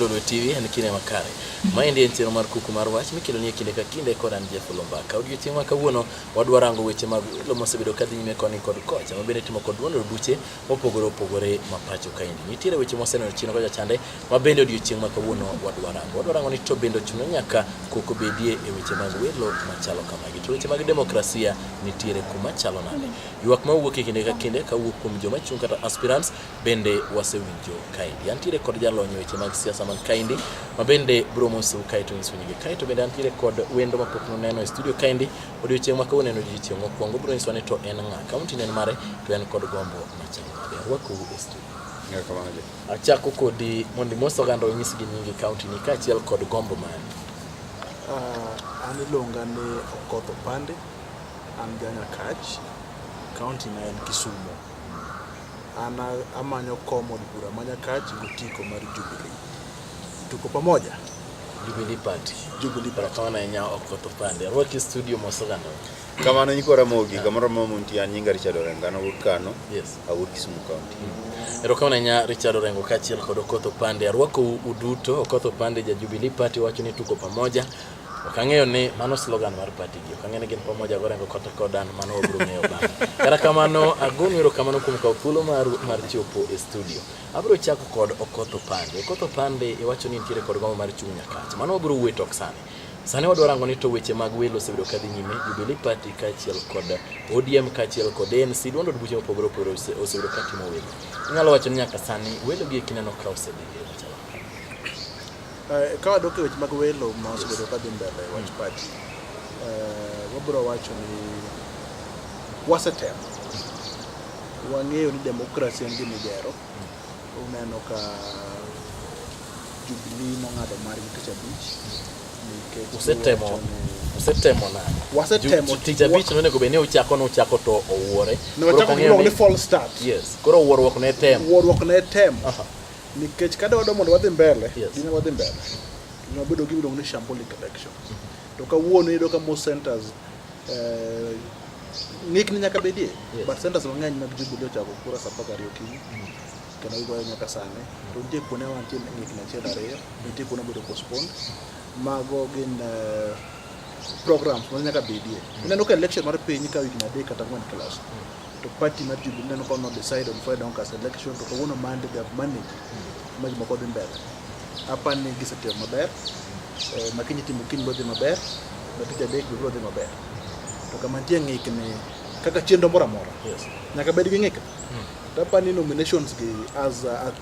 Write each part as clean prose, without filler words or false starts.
Lolwe TV en kinde makare. Maendi en chenro mar kuku mar wach mikelo ni e kinde ka kinde kod an Jeff Lombaka. Odiochieng' ma kawuono wadwa rango weche mag welo mosebedo kadhi nyime koni kod kocha ma bende timo kod duond od buche mopogore opogore ma pacho kaendi. Nitiere weche moseneno chien kocha chande ma bende odiochieng' ma kawuono wadwa rango. Wadwa rango ni to bende ochuno nyaka koko bedie e weche mag welo machalo kamagi. To weche mag demokrasia nitiere kuma chalo nade? Ywak ma wuok e kinde ka kinde kawuok kuom joma chung' kata aspirants bende wasewinjo kaendi. Antiere kod jalony e weche mag siasa man kaendi ma bende biro mosou kaeto nyiso nyinge. Kaeto bende antiere kod wendo mapok noneno e studio kaendi odiochieng' ma kawuono en odiochieng' mokwongo biro nyisowa ni to en ng'a, kaunti ne en mare to en kod gombo machalo nade. Arwakou e studio. Erokamano Jeff. Achako kodi mondo imos oganda onyisgi nyingi kaunti ni kaachiel kod gombo mari. An iluonga ni Okoth Opande, an ja Nyakach, kaunti na en Kisumo. An amanyo kom od bura ma Nyakach gotiko mar Jubilee. Tuko pamoja? Jubilee Party. Jubilee Party. Erokamano ahinya Okoth Opande. Arwaki e studio mos oganda. Kamano nyikwa Ramogi, kamoro amora muntie, an nyinga Richard Orengo, an awuok Kano, Yes. awuok Kisumu County. Erokamano ahinya Richard Orengo kaachiel kod Okoth Opande. Arwakou uduto. Okoth Opande ja Jubilee Party wacho ni tuko pamoja. Ok ang'eyo ni mano slogan mar party gi. Ok ang'eyo ni gin pamoja gorengo kata kod an mano wabiro ng'eyo bang'e. Kata kamano agonu erokamano kuom kawo thuolo maru mar chopo e studio. Abiro chako kod Okoth Opande. Okoth Opande iwacho ni intiere kod gombo mar chung' Nyakach. Mano wabiro wuoye tok sani. Sani wadwa rango ni to weche mag welo osebedo kadhi nyime, Jubilee Party kaachiel kod ODM kaachiel kod ANC, duond od buche mopogore opogore osebedo katimo welo. Inyalo wacho ni nyaka sani welo gi eki ineno ka osedhi e machalo nade? Ka wadok e weche mag welo ma osebedo ka dhi mbele e wach party, wabiro wacho ni wasetemo. Wang'eyo ni demokrasi en gima igero. Uneno ka Jubilee nong'ado margi tich abich nikech Usetemo giwacho ni- usetemo nade? Wasetemo Tich abich nonego bed ni uchako nuchako to owuore. Ne Koro wachako ok ang'eyo giluongo ni ni- false start. Yes. Koro wuoruok ne tem. Wuoruok ne tem. Aha. Nikech ka dwa mondo wadhi mbele, Yes. dine wadhi mbele. Ne wabedo gi miluongo ni shambolic elections. To kawuono iyudo ka most centers ng'ikni nyaka bedie. Yes. But centers mang'eny mag Jubilee ochako kura saa 12 okinyi. Kendo gigoyo nyaka sani. To nitie kuonde ma nitie ng'ikni achiel ariyo, nitie kuonde mobedo postponed. Mago gin programs ma nyaka bedie. Ineno ka election mar piny kawo higni 3 kata 4 kiloso. To party mar Jubilee ineno ka no decide on Friday kas election to kawuono Monday they have managed ma gik moko dhi mbele. Apani ni gisetimo maber. Ma kiny itimo kiny biro dhi maber. Ma tich adek be biro dhi maber. To kama nitie ng'ikni kaka chenro moro amora. Yes. Nyaka bed gi ng'ikni. To apani nominations gi as at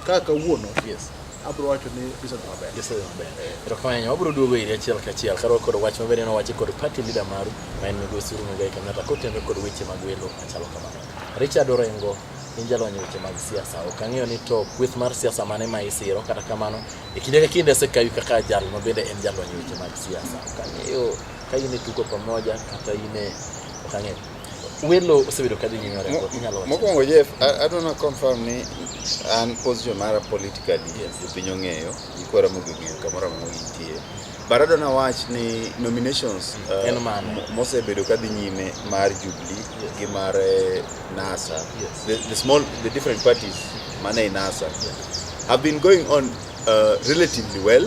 kaka kawuono Yes. abiro wacho ni gisedhi maber. Gisedhi maber. Erokamano ahinya. Wabiro duogo iri achiel kachiel kaluwore kod wach maber nowachi kod party leader maru ma en migosi Uhuru Muigai Kenyatta kotenore kod weche mag welo machalo kamano. Richard Orengo in jalony e weche mag siasa. Ok ang'eyo ni to kweth mar siasa mane ma isiro kata kamano e kinde ka kinde asekawi kaka jal ma bende en jalony e weche mag siasa. Ok ang'eyo ka in e tuko pamoja kata in e ok ang'eyo. Welo osebedo kadhi nyime Orengo, inyalo wacho. Mokwongo Jeff, adwa na confirm ni an position mara politically Yes. jopiny ong'eyo, nyikwa Ramogi ong'eyo kamoro amora gintie. But adwa na wach ni nominations En mane? mosebedo kadhi nyime mar Jubilee Yes. gi mar NASA, Yes. the different parties mane i NASA have been going on relatively well,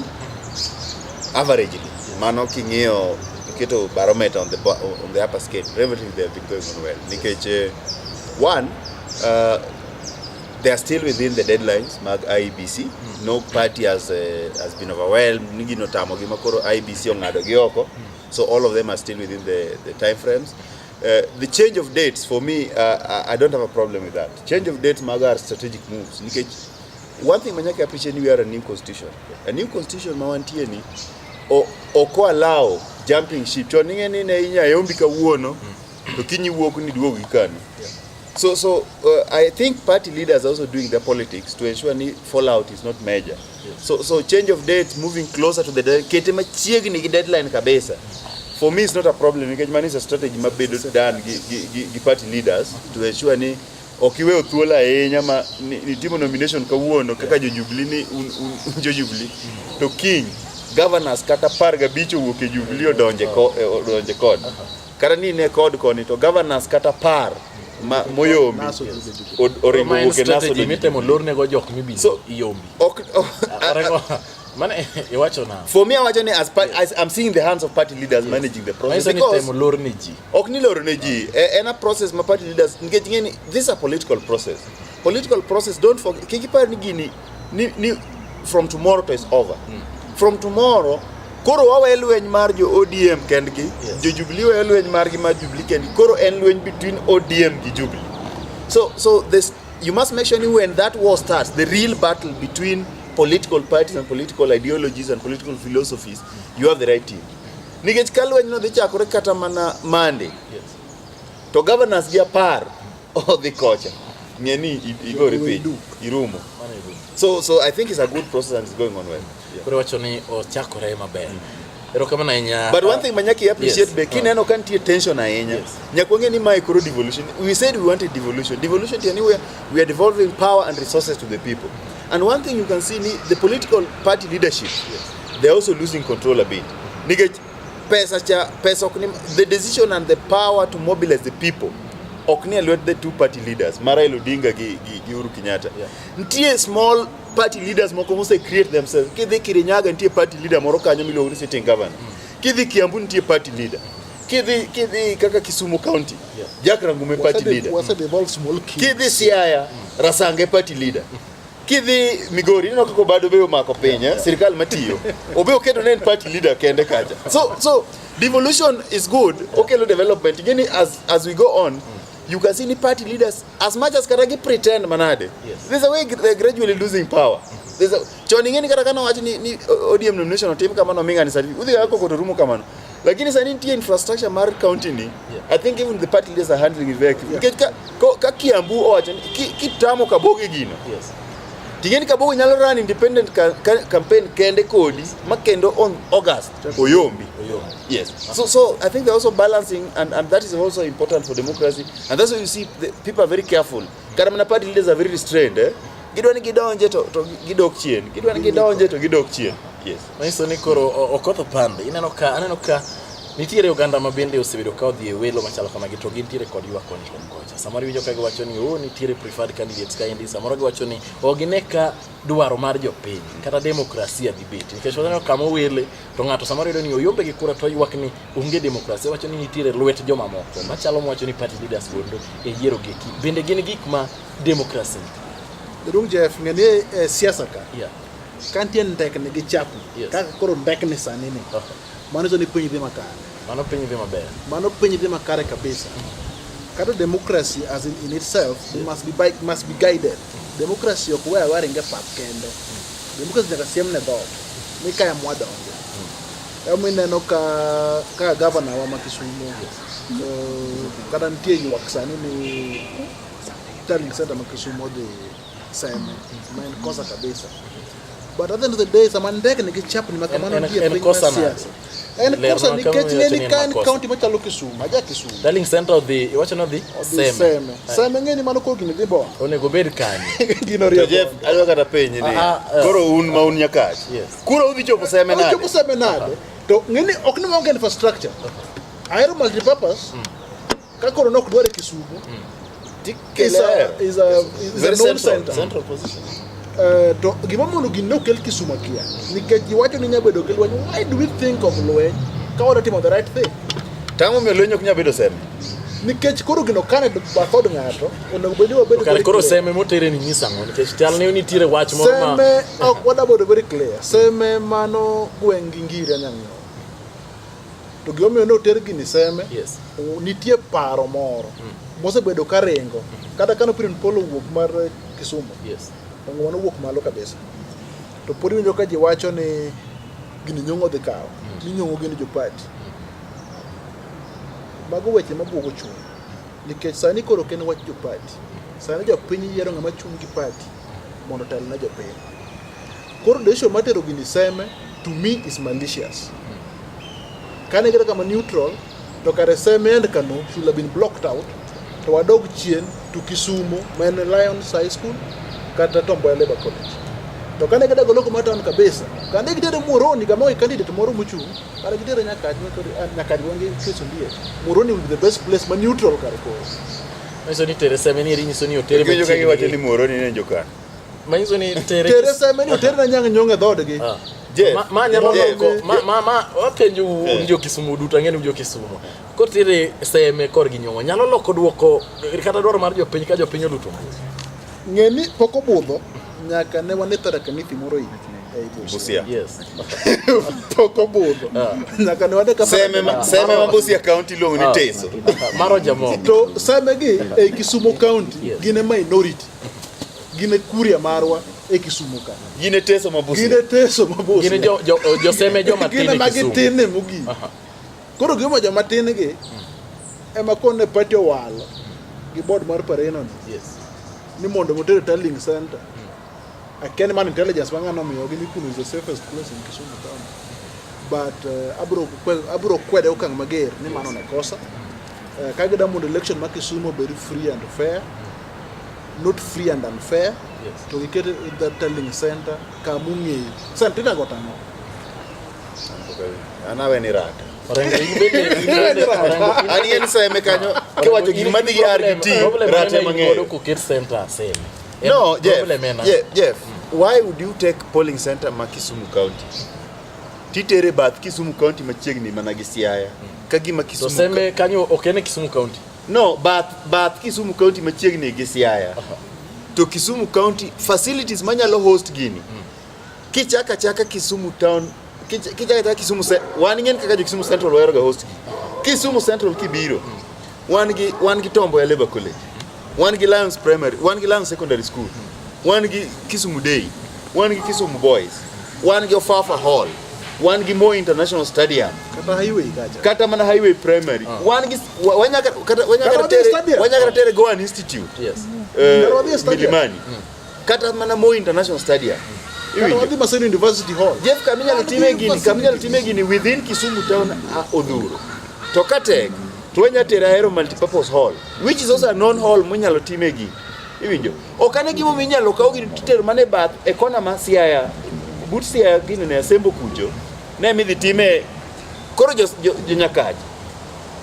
averagely. Mano king'iyo iketo barometer on the upper scale, relatively they have been going on well. Nikech one, they are still within the deadlines mag IEBC. No party has been overwhelmed. Ni gino tamo gi makoro IEBC ong'ado gi oko. So all of them are still within the time frames. The change of dates for me, I don't have a problem with that. Change of dates mago are strategic moves. Nikech one thing manyaka appreciate ni we are a new constitution. A new constitution ma wantie ni ok allow jumping ship. Chon ing'e ni ne inya yombi kawuono to kiny iwuok ni duogi kano. So I think party leaders are also doing their politics to ensure ni fallout is not major. So change of date, moving closer to the deadline, kete machiegni gi deadline kabisa. For me it's not a problem nikech mano is a strategy mabedo done gi party leaders to ensure ni ok iweyo thuolo ahinya ma nitimo nomination kawuono kaka jo Jubilee ni un jo Jubilee to kiny governors kata 15 owuok e Jubilee odonje kod kata ni ne kod koni to governors kata 10 ma moyombi Naso dhi bedo. Oringo Ma en wuok e Naso strategy donjo mitemo Jubilee. lornego jok mibiro So- iyombi. Ok, Orengo mane iwacho na. for me awacho ni as I'm seeing the hands of party leaders managing the process Manyiso ni because temo lorne ji. ok ni loro ne ji en a process ma party leaders nikech ing'e ni this is a political process. Political process, don't forget, kik ipar ni gini ni from tomorrow to is over. From tomorrow koro wawe lweny mar jo ODM kendgi. Yes. Jo Jubilee weyo lweny margi mar Jubilee kendgi. Koro en lweny between ODM gi Jubilee. So this you must make sure ni when that war starts, the real battle between political parties and political ideologies and political philosophies, you have the right team. Nikech ka lweny no dhi chakore kata mana Monday, to governors gi 10 odhi kocha, ng'e ni igori piny, irumo. Mano e gima. So I think it's a good process and it's going on well. Koro iwacho ni ochakore maber. Erokamano ahinya. But one thing ma nyaka i appreciate Yes. be kineno ka nitie tension ahinya, nyaka wang'e ni mae koro devolution. We said we wanted devolution. Devolution tiende ni we are devolving power and resources to the people. And one thing you can see ni the political party leadership, they are also losing control a bit. Nikech pesa cha pesa ok ni the decision and the power to mobilize the people ok ni e lwet the two party leaders, ma Raila Odinga gi Uhuru Kenyatta. Nitie small party leaders moko mose create themselves. Kidhi Kirinyaga nitie party leader moro kanyo miluongo ni sitting governor. Kidhi Kiambu nitie party leader. Kidhi kaka Kisumu County, Jack Rangume party leader. Wase devolve small kids. Kidhi Siaya, Rasange party leader. Kidhi Migori, ineno kaka Obado be omako piny, sirikal matiyo. Obe oketo ne en party leader kende kacha. So devolution is good, okelo development. Ing'e ni as we go on, you can see ni party leaders, as much as kata gi pretend manade, there's a way they're gradually losing power. There's a, chon ing'e ni kata kana wach ni ODM nomination otim kamano omi ng'ani certificate, udhi kaka koko to rumo kamano. Lakini sani nitie infrastructure mar county ni, I think even the party leaders are handling it very carefully. Nikech ka Kiambu owacho ni kitamo Kaboge gino, ting'e ni Kaboge nyalo run independent campaign kende kodi ma kendo on August oyombi. Oyombi. Yes. So I think they're also balancing, and that is also important for democracy. And that's why you see the people are very careful. Kata mana party leaders are very restrained. Gidwa ni gidonje to gidok chien. Gidwa ni gidonje to gidok chien. Yes. Manyiso ni koro Okoth Opande, aneno ka nitiere oganda ma bende osebedo ka odhi e welo machalo kamagi to gintiere kod ywak koni kod kocha. Samoro iwinjo ka giwacho ni oh, nitiere preferred candidates kaendi, samoro giwacho ni ok gine ka dwaro mar jopiny kata demokrasia dhi bet. Nikech waneno kama owele to ng'ato samoro yudo ni oyombe gi kura to ywak ni onge demokrasia, wacho ni nitiere lwet jomamoko machalo mwacho ni party leaders gondo e yiero geki. Bende gin gik ma demokrasia ni. Jaduong' Jeff, ng'e ni e siasa ka, ka nitie ndekni gi chapni, kaka koro ndekni sani ni, mano nyiso ni piny dhi makare. Mano piny dhi maber. Mano piny dhi makare kabisa. Kata democracy as in itself must be guided. Democracy ok we aweya ringe pap kende. Democracy nyaka siem ne dhoot ni kae mwadonje. Emomiyo ineno ka gavana wa ma Kisumu, kata nitie ywak sani ni tallying center ma Kisumu odhi Seme, ma en kosa kabisa. But at the end of the day, sama ndekni gi chapni ma kamano nitie En piny kosa mar nade? siasa. En Ler kosa ma nikech kamano ng'e iwacho ni ni en ka en makosa. county machalo Kisumu, aja Kisumu. Tallying center odhi, iwacho ni odhi Odhi Seme. Seme. Seme ng'e ni mano koro gini dhi Bondo. Onego obed kanye? Gino To rieko. Jeff, adwa kata penji ni, koro un ma un Nyakach, koro udhi chopo Seme Udhi nade? chopo Seme nade? To ng'e ni ok ni maonge infrastructure. Ahero multipurpose. Ka koro nok dware Kisumu, Tikele. is a Very known central, center. Central position. To gima mono gini ne okel Kisumu akia, nikech ji wacho ni nyalo bedo gi lweny. Why do we think of lweny ka wadwa timo the right thing? Tang'o omiyo lweny ok nyal bedo Seme? Nikech koro gino kane bath od ng'ato, onego bed ni wabedo Kare very koro clear. Seme motere ni nyisa ang'o? Nikech chal ni nitiere wach moro ma Seme ok wadwa bedo very clear. Seme mano gweng' gi Ngiri Anyang' Nyong'o. To gimomiyo ne oter gini Seme, nitie paro moro mosebedo ka ringo. Kata kane Opiyo Polo owuok mar Kisumu, Ong'o nowuok malo kabisa. To pod iwinjo ka ji wacho ni gini Nyong'o dhi kawo, ni Nyong'o gin jopati. Mago weche mabuogo chuny. Nikech sani koro ok en wach jopati. Sani jopiny yiero ng'ama chung' gi party mondo otel ne jopiny. Koro decision mar tero gini Seme to me is malicious. Kane giketo kama neutral, to kare Seme and Kano should have been blocked out, to wadog chien to Kisumu ma en Lions High School kata Tom Mboya Labour College. To kane gidago loko mar town kabisa, kane gitere Muhoroni kama onge candidate moro mochung', kare gitere Nyakach, Nyakach wan gi Chris Ondiek. Muhoroni will be the best place ma neutral kare koro. Manyiso ni tere Seme ni eri nyiso ni otere Kiwinjo ka machiegni giwacho gi- ni Muhoroni ne jokano. Manyiso ni tere Tere Seme ni otere na Anyang' Nyong'o e dhoodgi. Ah. Jeff, Ma nyalo Jeff, loko ma wapenjo un jo Kisumu duto ang'e ni un jo Kisumu. Kotere Seme korgi Nyong'o nyalo loko duoko kata dwaro mar jopiny ka jopiny oluto ombulu. Ng'e ni pok obudho nyaka ne wane Tharaka Nithi moro ei Busia. Busia. Yes. Pok obudho. Nyaka ne wane ka Seme ma, Seme ma Busia County iluongo ni Teso. Maro Jamogo. To Seme gi ei Kisumu County Yes. gin e minority. Gin e kuria marwa e Kisumu ka. Gin e Teso ma Busia. Gin e Teso ma Busia. Gin jo jo jo Seme joma Gin tin e ema Kisumu. gitin e mogik. Koro gima joma tin gi ema kone party owalo gi board mar Pareno ni Yes. ni mondo moter e tallying center. Akia ni mano intelligence ma ng'ano omiyogi ni kuno is the safest place in Kisumu town. But abro kwede okang' mager ni mano ne kosa. Ka gida mondo election ma Kisumu obed free and fair, not free and unfair, Yes. to giket the tallying center kamong'eyo. Sani go tang'o? An awe ni rata. Orengo in bende in bende Orengo in An en Seme kanyo kiwacho gima dhi gi R gi T problem rata ema ema in ng'eyo. godo koket center Seme. En No, Jeff, problem en ang'o? Jeff, why would you take polling center ma Kisumu County? Titere bath Kisumu County machiegni mana gi Siaya. Ka gima To Kisumu Seme kanyo ok en e Kisumu County. No, bath Kisumu County machiegni gi Siaya. To Kisumu County facilities manyalo host gini. Kichaka chaka Kisumu town, kichaka chaka Kisumu wan ng'en kaka jo Kisumu Central ohero ga host gi. Kisumu Central kibiro, wan gi Tom Mboya Labour College. Wan gi Lions Primary, wan gi Lions Secondary School. Wan gi Kisumu Day, wan gi Kisumu Boys, wan gi Ofafa Hall, wan gi Moi International Stadium Kata highway kacha. kata mana Highway Primary. Wan gi wanyaka kata wanyaka Kata wadhi e tere stadium. wanyaka tere Goan Institute. Yes. Kata wadhi e stadium. Milimani. Kata mana Moi International Stadium. Kata Iwinjo? wadhi Maseno University Hall. Jeff kaminyalo time gini, kaminyalo time gini within Kisumu town odhuro. To katek, to wanya tero Ahero Multipurpose Hall, which is also a known hall munyalo time gini. Iwinjo? Ok ane gimomiyo inyalo kaw gini titero mana e bath e kona ma Siaya, but Siaya gini ne Asembo kucho, ne midhi time koro jo Nyakach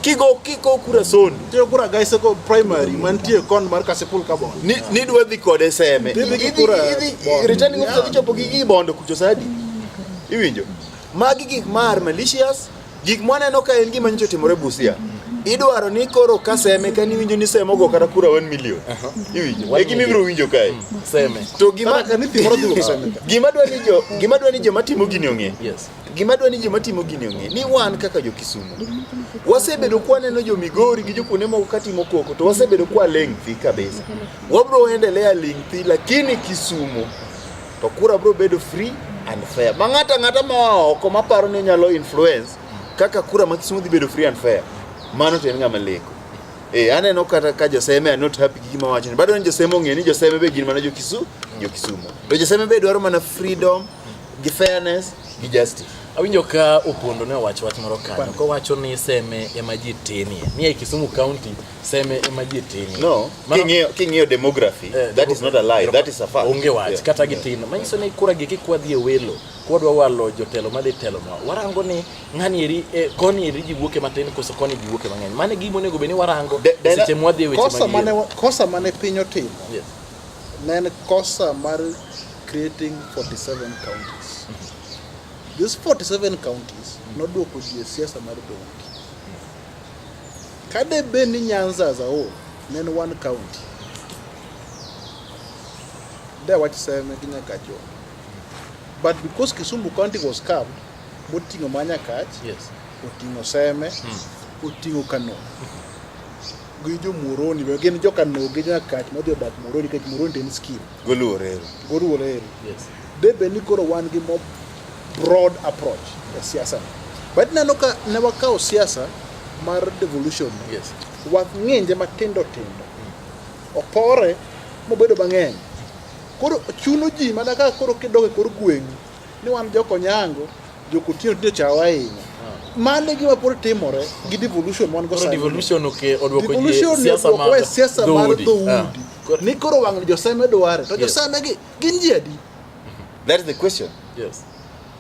kigo kura Sondu Nitie kura Gaiseko Primary mantie kon mar Kasipul Kabon. ni nidwa dhi kode Seme Idhi gi Idhi- kura Bondo. returning officer dhi chopo gi gi Bondo kucho sadi iwinjo magi gik mar malicious gik mwaneno ka en gima nyocha otimore Busia idwaro ni koro ka Seme ka niwinjo ni Seme ogo kata kura 1 million iwinjo e gima ibiro winjo kae Seme. to gima Tharaka Nithi moro dhi wuok Seme ka. gima dwa ni joma timo gini ong'e Yes. gima dwa ni joma timo gini ong'e ni wan kaka jo Kisumu wasebedo kwaneno jo Migori gi jo kuonde moko katimo koko to wasebedo kwa ling' thi kabisa wabro endelea ling' thi lakini Kisumu to kura bro bedo free and fair ma ng'ato ang'ata moa oko maparo ni onyalo influence kaka kura ma Kisumu dhi bedo free and fair mano to en ng'ama leko. Aneno kata ka joseme are not happy gi gima wacho ni bado ni joseme ong'e ni joseme be gin mana jo Kisumu to joseme be dwaro mana freedom gi fairness gi justice. Awinjo ka Opondo ne owacho wach moro kanyo kowacho ni Seme ema ji tinie. Ni ei Kisumu County Seme ema ji tinie. No, king'iyo demography, that is not a lie, that is a fact. Onge wach kata gitin. Manyiso ni kura gi kikwadhi e welo, kwadwa walo jotelo madhi telonwa, warango ni ng'ani eri koni eri ji wuoke matin koso koni ji wuoke mang'eny. Mano e gima onego bed ni warango seche mwadhi e weche mag yiero. Kosa mane piny otimo Yes. ne en kosa mar creating 47 counties. These 47 counties noduoko ji e siasa mar dhoudi. Ka de bed ni Nyanza as a whole ne en one county, de wach Seme gi Nyakach onge. But because Kisumu County was carved, moting'o ma Nyakach, Yes. oting'o Seme, oting'o Kano. Gi jo Muhoroni be gin jo Kano gi Nyakach modhi odak Muhoroni nikech Muhoroni to en scheme. Goluo Reru. Goluo Reru. Yes. De bed ni koro wan gi more broad approach e siasa ni. But ineno ka ne wakawo siasa mar devolution ni, Yes. wang'inje matindo tindo. Opore mobedo mang'eny. Koro chuno ji mana kaka koro kidok e kor gweng' ni wan jok Onyango, jok Otieno tinde ochawa ahinya. Mano e gima pod timore gi devolution wan go Koro sani. devolution oduoko ji e Devolution ni siasa oduokowa e mar siasa mar dhoudi. dhoudi. Ah. Ni koro wang' joseme dware. To Yes. joseme gi gin ji adi? That is the question. Yes.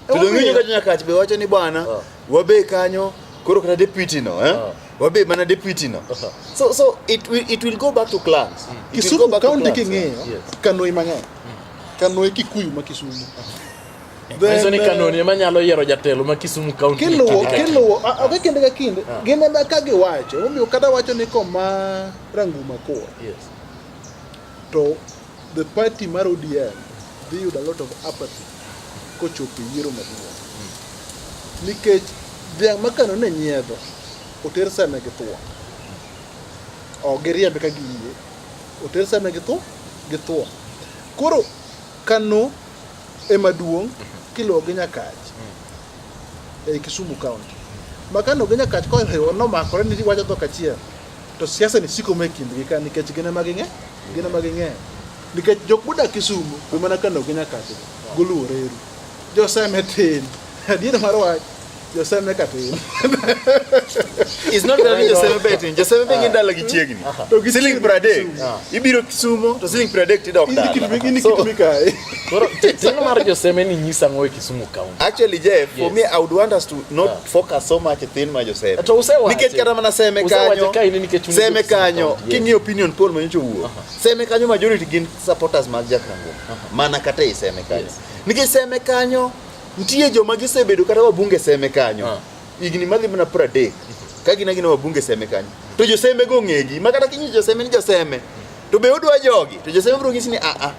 To dong' winjo ka jo Nyakach be wacho ni bwana, wabe kanyo, koro kata deputy no, eh? Wabe mana deputy no. So it will go back to clans. It will go Kisumu back to County clans. king'iyo, Yes. Kanoi mang'eny. Kanoi Kikuyu ma Kisumu. Manyiso ni Then, Kanoni ema nyalo yiero jatelo ma Kisumu County. Kiluwo kinde ka kinde. kiluwo ok e kinde ka kinde gin ema ka giwacho emomiyo kata wacho ni koma Ranguma kura to the party mar ODM dhi yudo a lot of apathy kochopo e yiero maduong' nikech dhiang' ma Kano ne nyiedho oter seme gi thuon ok giriembe ka giyie oter seme gi gi thuon koro Kano ema duong' kiluwo gi Nyakach ei Kisumu County ma Kano gi Nyakach koriwo nomakore ni wacho dhok achiel to siasa ni siko ma e kindgi ka nikech gin ema ging'e gin ema ging'eyo nikech jok modak Kisumu be mana Kano gi Nyakach goluwo reru joseme tin adiera mar wach joseme ka tin It's not that Joseme betin, Joseme be gin dala gi chiegni. To gi Siling chiegni 30. Kisumu. Ibiro Kisumo to siling 30 tidok in dala. in So, kit mikae Koro tin mar Joseme ni nyisa ang'o e Kisumu County? Actually, Jeff, for Yes. me, I would want us to not Ah. focus so much thin ma Joseme. To usewache. Nikech kata mana Seme Usewache kanyo, ka in nikech un Seme jo Kisumu kanyo, County, yes. king'iyo opinion poll manyocha owuok, Seme kanyo majority gin supporters mag Jack Ranguma. Mana kata ei Seme kanyo. Yes. Nikech Seme kanyo, nitie joma gisebedo kata wabunge Seme kanyo. Higni madhi mana 30. Ka gin agina wabunge Seme kanyo. To joseme go ong'egi, ma kata kinyiso joseme ni joseme, to be odwa jogi, to joseme biro nyisi ni a a.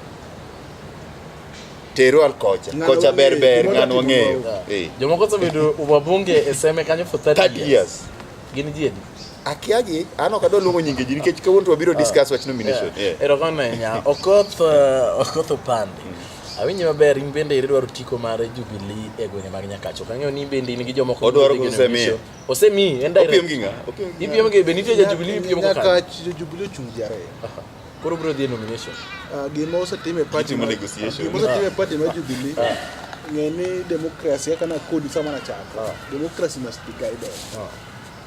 Teru al kocha. Ng'ano Kocha ber wang'eyo, ber, gimoro ng'ano timo wang'eyo. maber. Eh. Jomoko osebedo wabunge e Seme kanyo for 30 30 years. years. Gin ji adi? Akiagi, an ok adwa luongo nyinge ji nikech kawuono to wabiro discuss wach nomination. Yeah. Erokamano ahinya. Okoth Okoth Opande. Awinji maber in bende idwaro tiko mar Jubilee e gwenge mag Nyakach. Ok ang'eyo ni bende in gi jomoko Odwaro midhi gi koso osemiye? nomination. Osemiyi, en direct. Opiem gi ng'a? Opiem gi ng'a? Ipiem gi be nitie ja Jubilee mipiem go kanyo. Nyakach jo Jubilee ochung' ji ariyo Koro biro dhi e nomination. Ah, gima osetim e party Gitimo negotiation. gima osetim e party mar Jubilee ng'e ni democracy kaka nakoni sama nachako democracy must be guided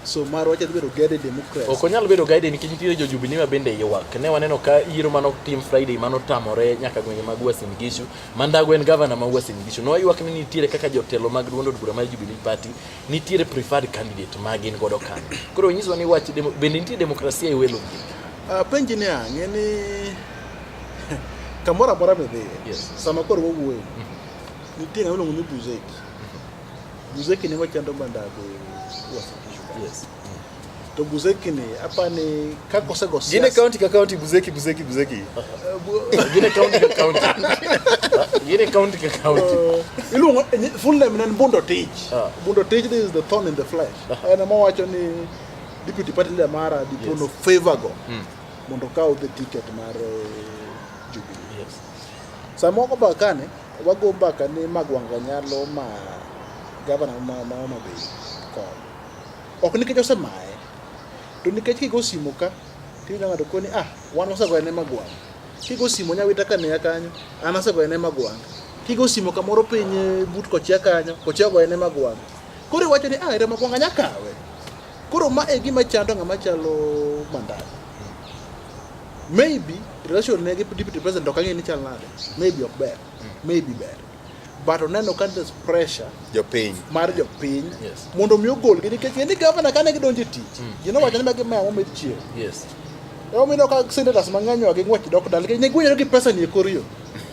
so marwa cha dhi bedo guided democracy Ok onyal bedo guided nikech nitiere jo Jubilee ma bende ywak. Ne waneno ka yiero manotim Friday manotamore nyaka gwenge mag Uasin Gishu. Mandago en gavana ma Uasin Gishu. Noywak ni nitiere kaka jotelo mag duond od bura mar Jubilee Party nitiere preferred candidate ma gin godo kanyo. Koro nyiswa ni wach bende nitie demokrasia e welo gi. Apenji niya, ng'e ni kamoro amora midhiye, Yes. sama koro wawuoyo, nitie ng'ama iluongo ni Buzeki. Buzeki ne machando Mandago Uasin Gishu ka. Yes. To Buzeki ni apani kaka osego Gin e siasa. county ka county Buzeki Buzeki Buzeki. Gin e county ka county. Gin e county ka county. Iluongo full name ne en Bundo Tich. Ah. Bundo Tich this is the thorn in the flesh. En ema wacho ni deputy party leader mara dipo Yes. no favor go mondo okaw the ticket mar Jubilee. Yes. Sama wago mbaka kane, wago mbaka ni Magwanga nyalo ma gavana ma Homa Bay kom. Ok nikech osemaye, to nikech kigo simo ka, tiwinjo ng'ato koni ah, wan wasegoye ne Magwanga. Kigo simo Nyawita Kaniya kanyo, an asegoye ne Magwanga. Kigo simo kamoro piny but Kochia kanyo, Kochia ogoye ne Magwanga. Koro iwacho ni ah, ere Magwanga nyakawe. Koro ma e gima chando ng'ama chalo Mandago. Maybe relation ne gi deputy president ok ang'e ni chal nade. Maybe ok ber. Maybe ber. But oneno ka there's pressure Jopiny. mar jopiny Yes. mondo mi ogolgi nikech ng'e ni gavana kane gidonjo e tich ji nowacho ni magi meya momed chieng'. Yes. Emomiyo ka senators mang'eny oa gi ng'wech dok dala nikech ne gwenyore gi pesa ni e kor yo.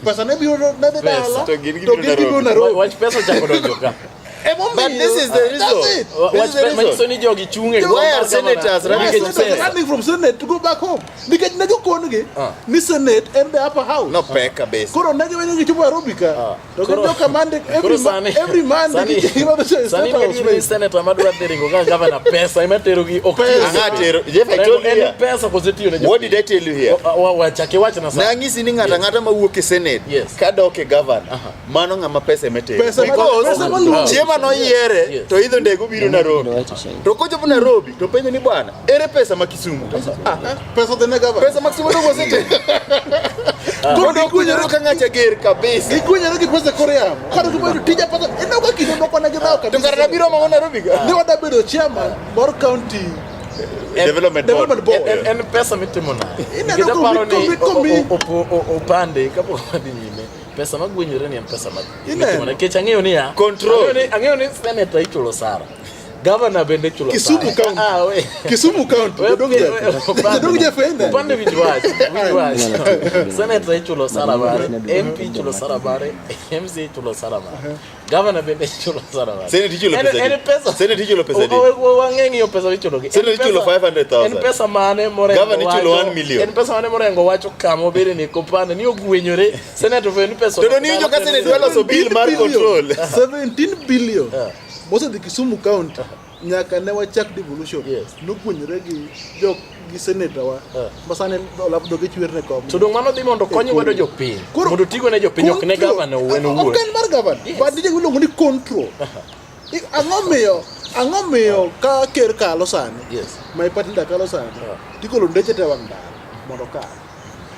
Pesa ne biro ne dhi Pesa. dala To gin gibiro to gin gibiro Nairobi. Nairobi. Wach pesa ochako donjo ka. Emomiyo But this is the reason. That's it. This Wach is the reason. manyiso ni jogi chung' e Why are senators running Nikech from Senators pesa. running from Senate to go back home. Nikech ne gikon-gi ni Senate en the upper house. No pek kabisa. Koro ne giwenyo gichopo Nairobi ka. To gin Koro- joka mande Koro every Monday gimadho chai sani State House. gadier ni senator madwa dhi ringo kaka gavana pesa ema terogi ok Pesa. tiyo. Ang'a tero. Jeff, I told you En here. pesa kose tiyo ne What did I tell you here? Wachak iwachna sani. Nang'isi ni ng'ato ang'ata mawuok e Senate Yes. kadok e governor, mano ng'ama pesa ema tero. Pesa ma- Because pesa maluwo. chieng' mane oyiere Yes. to idho ndege obiro Nairobi. To kochopo Nairobi to penjo ni bwana, ere pesa ma Kisumu? Ah, Pesa odhi ne gavana. pesa ma Kisumu dong osetero. Koro gigwenyore ka ng'acha ger kabisa. Gigwenyore gi pesa kor yamo. Kata gibedo tija pesa. Ineno ka kinde moko ne gidhawo To kabisa. kara nabiro mang'o Nairobi ka? Ne wadwa bedo chairman mar county Development Board. Development Board. En pesa mitimo nade? Ineno Nikech aparo ni komi- Opande kapok wadhi nyime pesa magwenyore ni en pesa ma Ineno. mitimo nade? Nikech ang'eyo niya Control. ang'eyo ni senator ichulo sara. Governor bende ichulo Kisumu osara. County. Ah, we. Kisumu County, Jodong Jeff. Jodong Jeff ende. Upande winj wach, winj wach. Senator ichulo osara mare, MP ichulo osara mare, MC ichulo osara mare. Governor bende ichulo osara mare. Senate ichulo En- pesa adi? en pesa. Senate ichulo pesa adi? Wang'e ng'iyo pesa michulo gi. En Senate ichulo pesa- 500,000. En pesa mane morengo Governor ichulo wacho- 1 million. En pesa mane morengo wacho kama obede ni kopande ni ogwenyore. Senate ofwenyo ni pesa. To do niwinjo ka Senate dwa loso bill mar control. 17 billion. Yeah. Mosedhi Kisumu County nyaka ne wachak devolution. Yes. Nogwenyore gi jok gi senator wa. Yeah. Ma sani olap dhoge chwer ne kom. To dong' mano dhi mondo kony godo jopiny. Koro- Mondo tigo ne jopiny ok ne Control. governor owuon Ok owuon. en mar governor. Yes. But nitie gima iluongo ni control. Ang'o miyo ang'o miyo ka ker kalo sani Yes. my party leader kalo sani Yeah. tigolo ndeche te wang' ndara mondo okal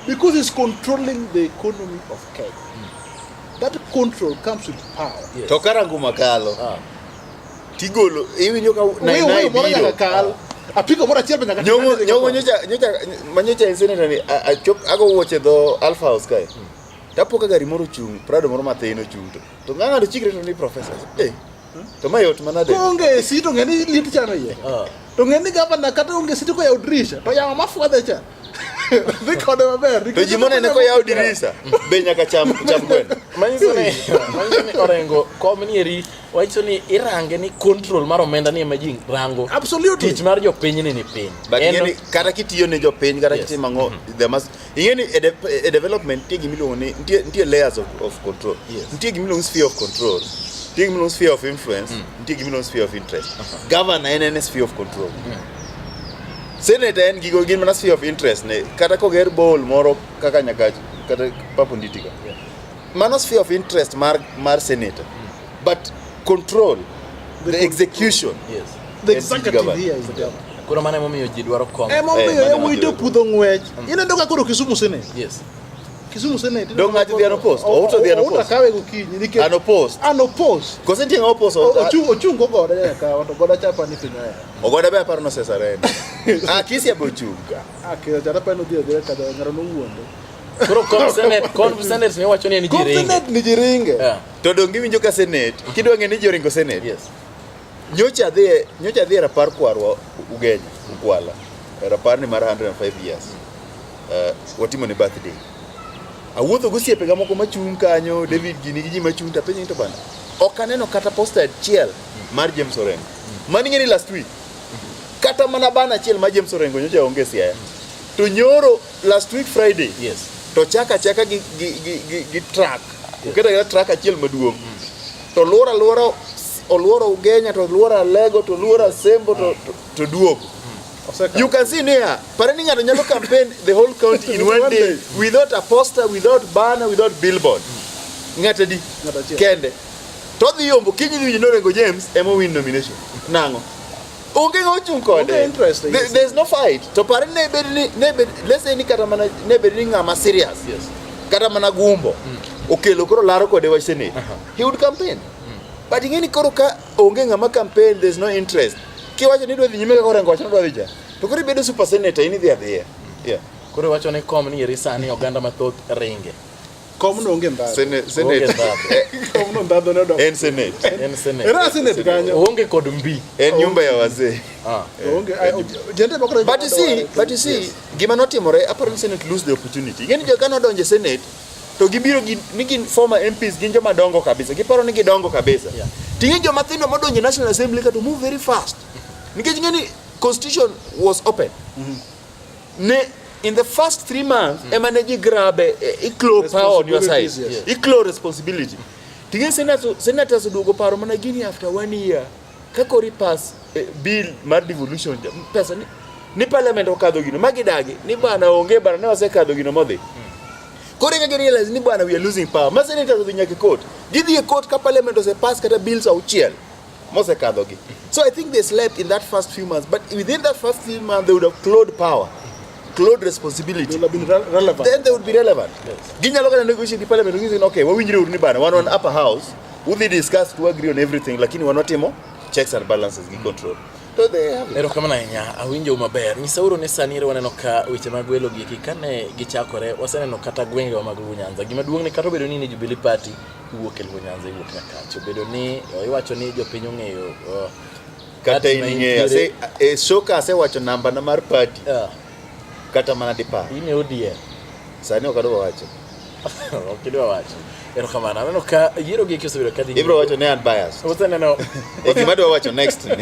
because he's controlling the economy of Kenya. That control comes with power. Yes. To karangu makalo Ah. tigolo iwinjo ka Weyo nai weyo moro biro. nyaka kal. Apiko moro achiel be nyaka Nyong'o nyong'o nyocha nyocha manyocha en senator ni achop ago wuoche dho Alpha House kae. Tapo ka gari moro ochung', Prado moro mathin ochung' to. To ng'a ng'ato chikre to ni professor. Eh. To ma yot manade. Koonge AC to ng'e ni liet chano iye. Ah. To ng'e ni gavana kata onge AC to koyawo dirisha to yamo mafwadhe cha. Dhi kode maber. To ji monene koyawo dirisa be nyaka cham cham gweno. Manyiso ni manyiso ni Orengo kom ni eri wacho ni irange ni control mar omenda ni ema ji rango. Absolutely. Tich mar jopiny ni ni piny. But En- ing'e ni kata kitiyo ne jopiny kata Yes. kitimo ang'o there must ing'e ni e development nitie gima iluongo ni nitie layers of control. Yes. Nitie gima iluongo ni sphere of control. Nitie gima iluongo ni sphere of influence. Nitie gima iluongo ni sphere of interest. Governor en sphere of control. Senator en gigo gin mana sphere of interest ne kata koger bowl moro kaka Nyakach kata Papo Nditi ka. Mano sphere of interest mar senator. But control the execution. Yes. The En tij executive governor. here is the governor. Koro mano emomiyo ji dwaro kom. Emomiyo mano yawuoyi to ema pudho ng'wech. Ineno ka koro Kisumu Senate. Yes. Kisumu Senate. Dong' ng'ato dhi unopposed? Outo dhi unopposed? Outo kawe gokinyi nikech Unopposed. Unopposed. Kose nitie ng'ama oppose Ochung' ochung' gogoda nyaka to goda chapa ni piny oya. Ogoda be aparo nosesarenda. Ah, Kisia be ochung'. Ah, kendo jata pa nodhi adhiya kadho ng'ato nowuonde. Koro kom Senate, kom Senate ne wacho ni en ji Kom ringe. Senate ni ji ringe. Yeah. To dong' giwinjo ka Senate, kidwa ng'e ni ji oringo Senate. Yes. Nyocha adhi e rapar kwarwa Ugenya, Ukwala. E rapar ni mar 105 years. Watimo ne birthday. Awuotho gi osiepega moko machung' kanyo, David gini gi ji machung' to apenjo ni to bana. Ok aneno kata poster achiel mar James Orengo. Mano ing'e ni last week. Kata mana bana achiel mar James Orengo nyocha onge Siaya. To nyoro last week Friday. Yes. To chaka achaka gi truck. Oketo aketa truck achiel maduong'. To luoro aluora oluoro Ugenya to oluoro Alego to oluoro Asembo to duogo. Oseka. You can see here, pare ni ng'ato nyalo campaign the whole county in one day without a poster, without banner, without billboard. Ng'ato adi? Ng'ato achiel. Kende. To odhi yombo kiny idhi winjo ni Orengo James ema win nomination. Nang'o? Onge ng'ama ochung' kode. Onge interest, yes. There's no fight. To pare ne bed ni ne bed let's say ni kata mana ne bed ni ng'ama serious. Yes. Kata mana Gumbo okelo koro laro kode wach Senate. He would campaign. But ing'e ni koro ka onge ng'ama campaign, there's no interest. Kiwacho ni idwa dhi nyime kaka Orengo wacho ni odwa dhi cha. To koro ibedo super senator in idhi adhiya. Yeah. Koro iwacho ni kom ni eri sani oganda mathoth ringe. Kom no onge ndhadhu. Senate. Onge ndhadhu. Kom no ndhadhu ne odok. En Senate. En Senate. Era Senate kanyo. Oonge kod mbi. En nyumba ya wazee. Ah. Onge. Jende moko But you see, gima notimore, aparo ni Senate lose the opportunity. Ing'e ni joka nodonjo e Senate, to gibiro gi, ni gin former MPs, gin joma dongo kabisa. Giparo ni gidongo kabisa. Yeah. To ing'e joma thindo modonjo e National Assembly ka to move very fast. Nikech ing'e ni constitution was open. Ne in the first 3 months ema ne ji grabe iklo power on your side. Responsibilities, yes. Iklo responsibility. To ing'e senators oduogo paro mana gini after 1 year. Ka koro ipass bill mar devolution pesa ni parliament okadho gino magidagi ni bana onge bana ne wasekadho gino modhi. Koro eka gi realize ni bana we are losing power. Ma senators odhi nyaka e court. Gidhi e court ka parliament osepass kata bills auchiel mosekadho gi. So I think they slept in that first few months, but within that first few months they would have clawed power, clawed responsibility. They would have been relevant. Then they would be relevant. Yes. Ginyalo kata negotiate gi parliament ginyiso ni okay, wawinjre uru ni bana wan wan upper house, udhi discuss to agree on everything, lakini wan watimo checks and balances gi control. To they have it. Erokamano ahinya, awinjou maber. Nyisauru ni sani ere waneno ka weche mag welo gi eki kane gichakore, waseneno kata gwengewa mag Luo Nyanza. Gima duong' ni kata obedo ni in e Jubilee Party, iwuok e Luo Nyanza, iwuok Nyakach. Obedo ni iwacho ni jopiny ong'eyo Kata in ing'eyo, e show ka asewacho namba na mar party. Kata mana dipar. In e ODM. Sani ok adwa wacho. Ok idwa wacho. Erokamano. Aneno ka yiero gi osebedo ka dhi. Ibro wacho ne an biased. Useneno. E gima adwa wacho next ni.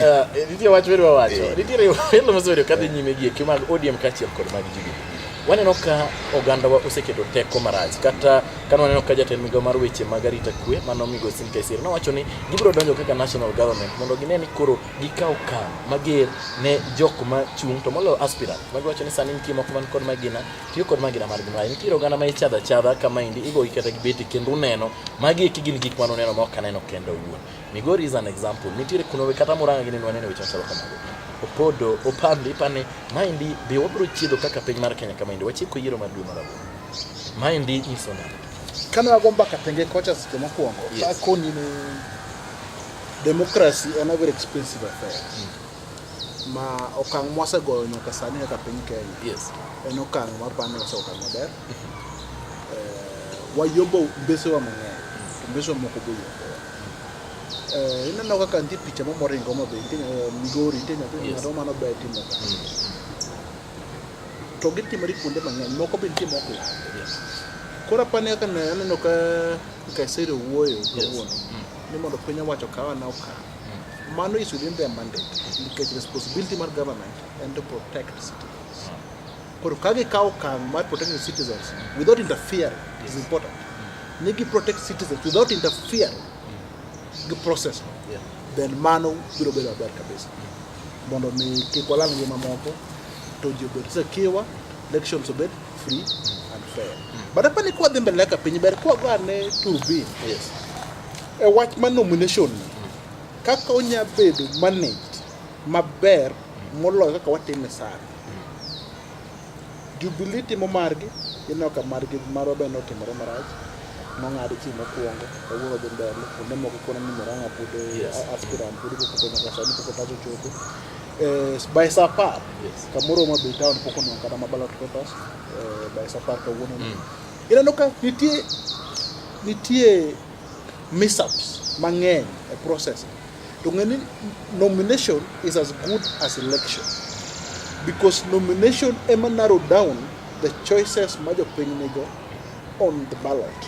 Nitie wach midwa wacho. Nitiere welo mosebedo ka dhi nyime gi eki mag ODM kaachiel kod mag Jubilee. Waneno ka ogandawa oseketo teko marach kata kane waneno ka jatend migawo mar weche mag arita kwe mano migosi Nkaissery nowacho ni gibiro donjo kaka national government mondo gine ni koro gikawo okang' mager ne jok ma chung' to moloyo aspirant magiwacho ni sani nitie moko man kod magina tiyo kod magina margi marach nitiere oganda ma ichadho achadha kama endi igogi kata gi beti kendo uneno magi eki gin gik mane uneno ma ok aneno kenda owuon. Migori is an example. Nitiere kuno kata Murang'a gini nwaneno weche machalo kamago. Opodo, Opande, ipane, maendi be wabiro chiedho kaka piny mar Kenya kamaendi wachiko yiero mar dwe mar aboro. Maendi nyiso nade? Kane wago mbaka tenge kocha seche mokwongo, Yes. akoni ni democracy en a very expensive affair. Ma okang' mwasegoyo nyaka sani kaka piny Kenya. Yes. En okang' mapani waseokang' maber. Wayombo mbesewa mang'eny, to mbesewa moko be oyombowa. Ineno kaka nitie picha mo moringo Homa Bay, nitie Migori, nitie nyathi Yes. ng'ato mano ber timo ka. To gitimore kuonde mang'eny, moko be nitie mok landi. Yes. Koro apani kaka ne aneno ka Nkaissery owuoyo Yes. kawuono ni mondo piny owacho okaw ane okang'. Mano is within their mandate nikech responsibility mar government en to protect citizens. Koro ka gikawo okang' mar protecting citizens without interfering is important. Ni gi protect citizens without interfering gi process no. Yeah. Then mano biro bedo maber kabisa. Mondo mi kik walal ngima moko to ji obed secure, elections obed free and fair. But apani kwa dhi mbele kaka piny ber kwa go ane turbin Yes. e wach mar nomination ni kaka onya bedo managed maber moloyo kaka watime sani. Jubilee timo margi, ineno ka margi marwa be notimore marach. Nong'ad chieng' mokwongo, kawuono dhi mbele, kuonde moko koro ni Murang'a pod Yes. aspirant pod pok nyaka sani pok otas ochopo. By saa apar, Yes. kamoro Homa Bay town pok onwang'o kata ma ballot papers by saa apar kawuono ni. Ineno ka nitie mishaps mang'eny e process. To ng'e ni nomination is as good as election. Because nomination ema narrow down the choices ma jopiny nigo on the ballot.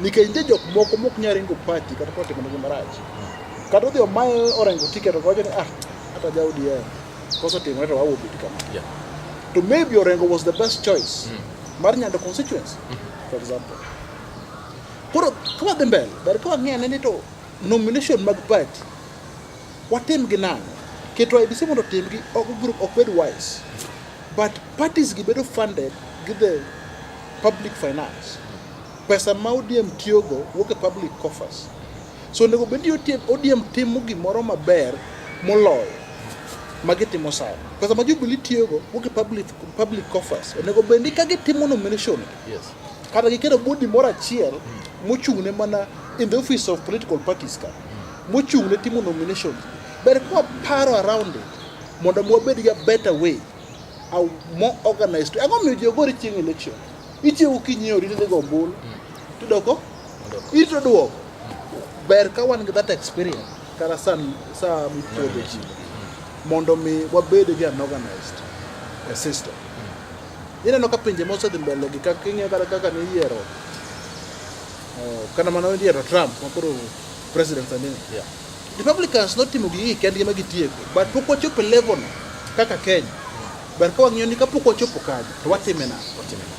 Nikech nitie jok moko mok nyal ringo party kata kotimo negi marach. Kata odhi omaye Orengo ticket to owacho ni ah, kata ja ODM koso timore to wawo bed kama. Yeah. To maybe Orengo was the best choice mar Nyando constituency, for example. Koro ka wadhi mbele, ber ka wang'e ane ni to nomination mag party watim gi nang'o? Keto IEBC mondo otimgi ok group ok bed wise. But parties gi bedo funded gi the public finance. Pesa ma ODM tiyogo wuok e public coffers. So onego bed ni ODM timo gimoro maber moloyo ma gitimo sani. Pesa ma Jubilee tiyogo wuok e public coffers. Onego bed ni ka gitimo nomination Yes. kata giketo body moro achiel mochung' ne mana in the office of political parties ka mochung' ne timo nomination ber ka waparo around it mondo mi wabed gi a better way, a more organized way. Ang'o miyo ji ogore chieng' election? Ichiewo kinyiewo tidhi go ombulu tidoko irito duoko. Ber ka wan gi that experience kata sa mipuodho ji mondo mi wabed gi an organized system. Ineno ka pinje mosedhi mbele gi kaka ing'iyo kata kaka niyiero kata mana yiero Trump ma koro president sani ni. Yeah. Republicans notimo gigi kendgi ma gitieko but pok wachopo e level no kaka Kenya. Ber ka wang'iyo ni kapok wachopo kanyo to watime nang'o? Watime nang'o?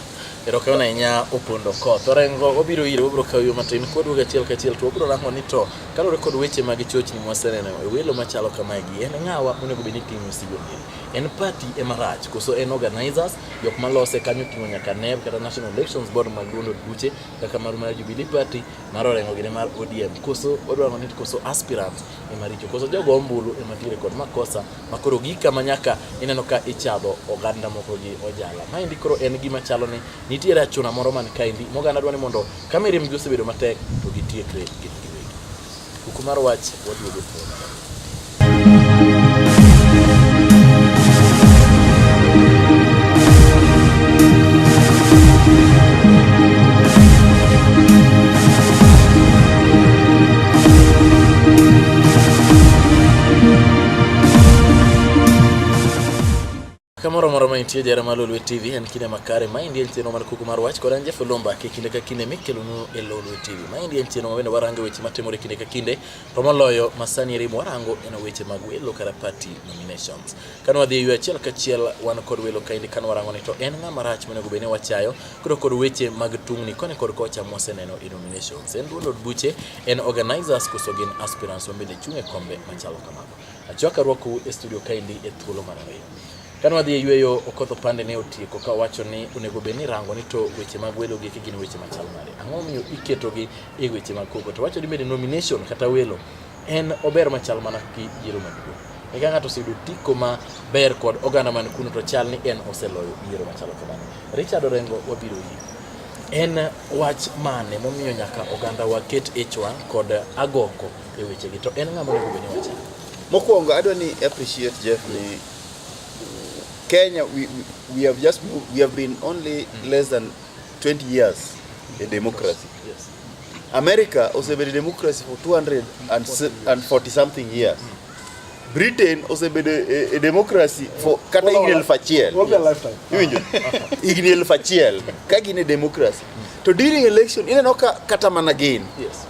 Erokamano ahinya Opondo Koth. Orengo wabiro ire, wabiro kawo yo matin kwaduogo achiel kachiel to wabiro rango ni to kaluwore kod weche mag chochni mwaseneno e welo machalo kamaegi, en ng'awa monego bed ni ting'o misigo ni? En party ema rach koso en organizers jok malose kanyo ting'o nyaka NEB kata National Elections Board mag duond od buche kaka mar Jubilee Party, mar Orengo gini mar ODM, koso wadwaro ni koso aspirants ema richo, koso jogo ombulu ema tiere kod makosa makoro gik kama nyaka ineno ka ichadho oganda moko gi ojala. Maendi koro en gima chalo ni nitiere achuna moro man kaendi moganda dwa ni mondo ka mirimb gi osebedo matek to gitiekre gin giwegi. Kuku mar wach waduogo thuolo. Kamoro amora ma intie jara mar Lolwe TV en kinde makare. Maendi en chenro mar kuku mar wach kod an Jeff Olumba e kinde ka kinde mikelonu e Lolwe TV. Maendi en chenro ma bende warango weche matimore kinde ka kinde to moloyo masani eri mwarango en weche mag welo kata party nominations. Kane wadhi e yo achiel kachiel wan kod welo kaendi kane warango ni to en ng'ama rach monego bed ni wachayo koro kod weche mag tungni koni kod kocha mwaseneno e nominations. En duond od buche, en organizers koso gin aspirants ma bende chung' e kombe machalo kamago. Achwaka rwakou e studio kaendi e thuolo mar ariyo. Kane wadhi e yueyo, Okoth Opande ne otieko ka owacho ni onego bed ni irango ni to weche mag welo gi gin weche machal nade. Ang'o momiyo iketogi e weche mag koko? To wacho ni bende nomination kata welo en ober machal mana gi yiero maduong'. Eka ng'ato oseyudo otiko ma ber kod oganda man kuno to chal ni en oseloyo yiero machalo kamano. Richard Orengo wabiro iri. En wach mane momiyo nyaka oganda waket ich wang' kod agoko e wechegi to en ng'ama onego bed ni wachako? Mokwongo adwa ni appreciate Jeff ni Kenya we have just moved, we have been only less than 20 years a democracy. Yes. America osebedo democracy for 240 something years. Britain osebedo e democracy for kata higni 1000. Will be a lifetime. Iwinjo? Higni 1000 ka gin e democracy. To during election ineno ka kata mana gin. Yes.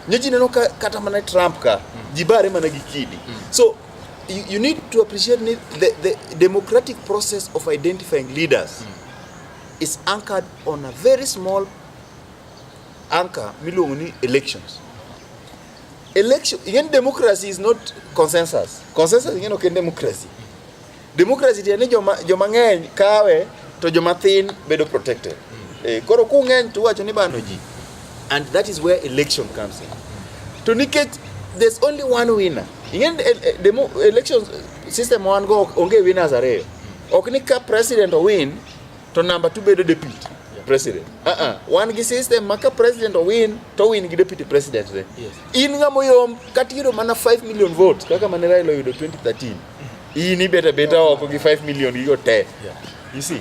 Nyocha ineno ka kata mana Trump ka ji bare mana gi kidi. So you need to appreciate ni the democratic process of identifying leaders is anchored on a very small anchor miluongo ni elections. Election, ing'e democracy is not consensus. Consensus ing'e ok en democracy. Democracy tiende ni joma ng'eny kawe to joma thin bedo protected. Koro kung'eny to uwacho ni bano ji. And that is where election comes in. To nikech there's only one winner. Ing'e election system wan go onge winners ariyo. Ok ni ka president owin to number 2 bedo deputy president. Wan gi system ma ka president owin to win gi deputy president ne. Yes. In ng'ama oyom kata iyudo mana 5 million votes kaka mane Raila oyudo 2013. In ibet abeta oko gi 5 million gigo te. Yeah. You see?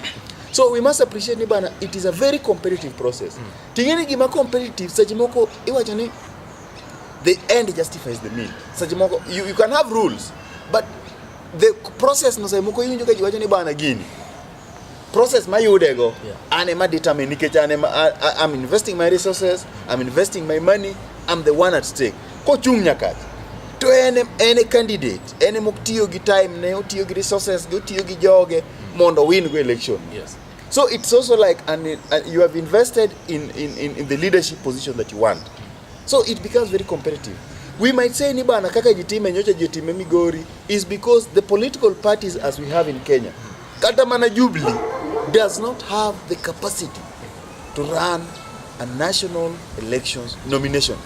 So we must appreciate ni bana it is a very competitive process. Ting'e ni gima competitive seche moko iwacho ni the end justifies the mean. Seche moko you can have rules but the process no seche moko iwinjo ka ji wacho ni bana gini process mayudego Yeah. an ema determine nikech an ema I'm investing my resources, I'm investing my money, I'm the one at stake. Kochung' nyakach to en e candidate, en ema otiyo gi time ne, otiyo gi resources ge, otiyo gi joge mondo win go election. Yes. So it's also like you have invested in the leadership position that you want. So it becomes very competitive. We might say ni bana kaka ji time nyocha ji time Migori is because the political parties as we have in Kenya, kata mana Jubilee does not have the capacity to run a national elections nomination.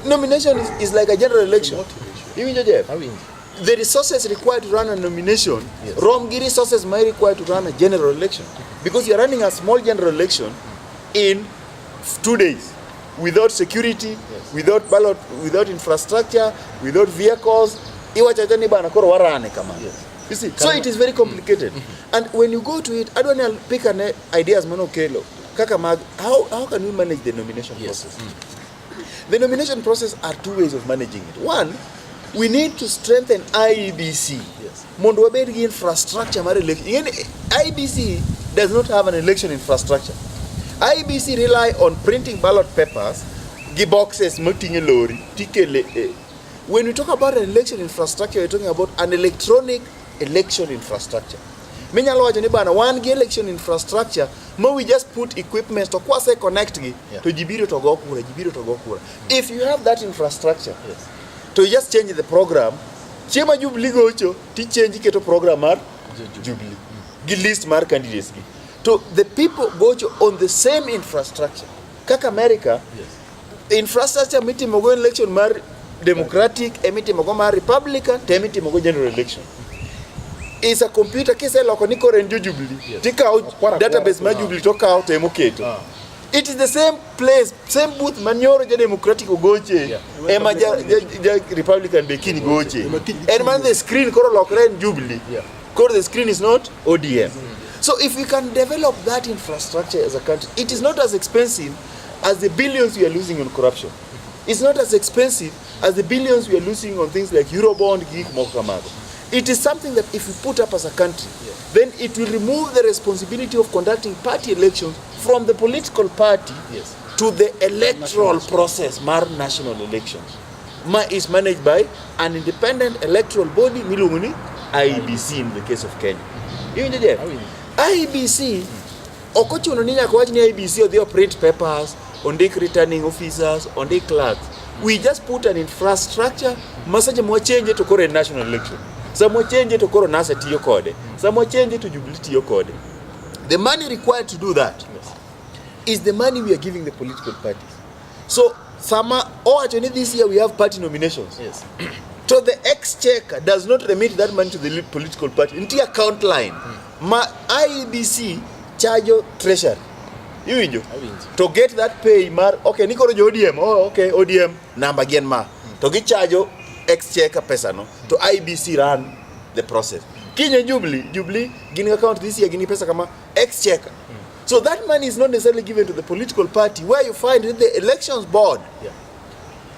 Nomination is like a general election. Iwinjo Jeff? Awinjo. The resources required to run a nomination, Yes. rom gi resources may require to run a general election. Because you're running a small general election in 2 days without security, Yes. without ballot, without infrastructure, without vehicles. Iwacho acha ni bana koro warane kamano. Yes. You see, so it is very complicated. And when you go to it, I don't know, pick an ideas mano kelo. Kaka mag, how can we manage the nomination Yes. process? The nomination process are two ways of managing it. One, we need to strengthen IEBC. Yes. Mondo wabed gi infrastructure mar election. Ing'e ni IEBC does not have an election infrastructure. IEBC rely on printing ballot papers gi boxes moting'e lori tikele. When we talk about an election infrastructure, we're talking about an electronic election infrastructure. Minyalo wacho ni bana wan gi election infrastructure ma we just put equipment to kwase connect gi Yeah. to ji biro to go kura, ji biro to go kura. If you have that infrastructure, Yes. to you just change the program. Chieng' ma Jubilee gocho, ti change iketo program mar Jubilee gi list mar candidates gi. To the people gocho on the same infrastructure. Kaka America, Yes. infrastructure mitimogo election mar Democratic, emitimogo mar Republican, to emitimogo general election. Is a computer kiseloko ni koro en jo Jubilee, Yes. tikawo Okwara database mar kwara. Jubilee to okawo to emoketo. Ah. It is the same place, same booth manyoro ja Democratic ogoche, Yeah. ema ja Republican be kiny goche. Ema kiny En man the screen koro lokre en Jubilee. Yeah. Koro the screen is not ODM. So if we can develop that infrastructure as a country, it is not as expensive as the billions we are losing on corruption. It's not as expensive as the billions we are losing on things like Eurobond, gik moko kamago. It is something that if we put up as a country, then it will remove the responsibility of conducting party elections from the political party to the electoral process mar national elections ma is managed by an independent electoral body miluongo ni IEBC in the case of Kenya. Iwinjo Jeff? Awinjo. IEBC ok ochuno ni nyaka wach ni IEBC odhi o print papers, ondik returning officers, ondik clerks. We just put an infrastructure ma seche ma wachange to koro en national election. Sama wachange to koro NASA tiyo kode. Sama wachange to Jubilee tiyo kode. The money required to do that is the money we are giving the political parties. So sama owacho ni this year we have party nominations. To the exchequer does not remit that money to the political party. Nitie account line ma IEBC charge treasury. Iwinjo? Awinjo. To get that pay mar okay ni koro jo ODM, oh okay ODM namba gi en ma. To gichajo exchequer pesa no to IEBC run the process. Kinye Jubilee, Jubilee gin gi account this year gin gi pesa kama exchequer. So that money is not necessarily given to the political party where you find that the elections board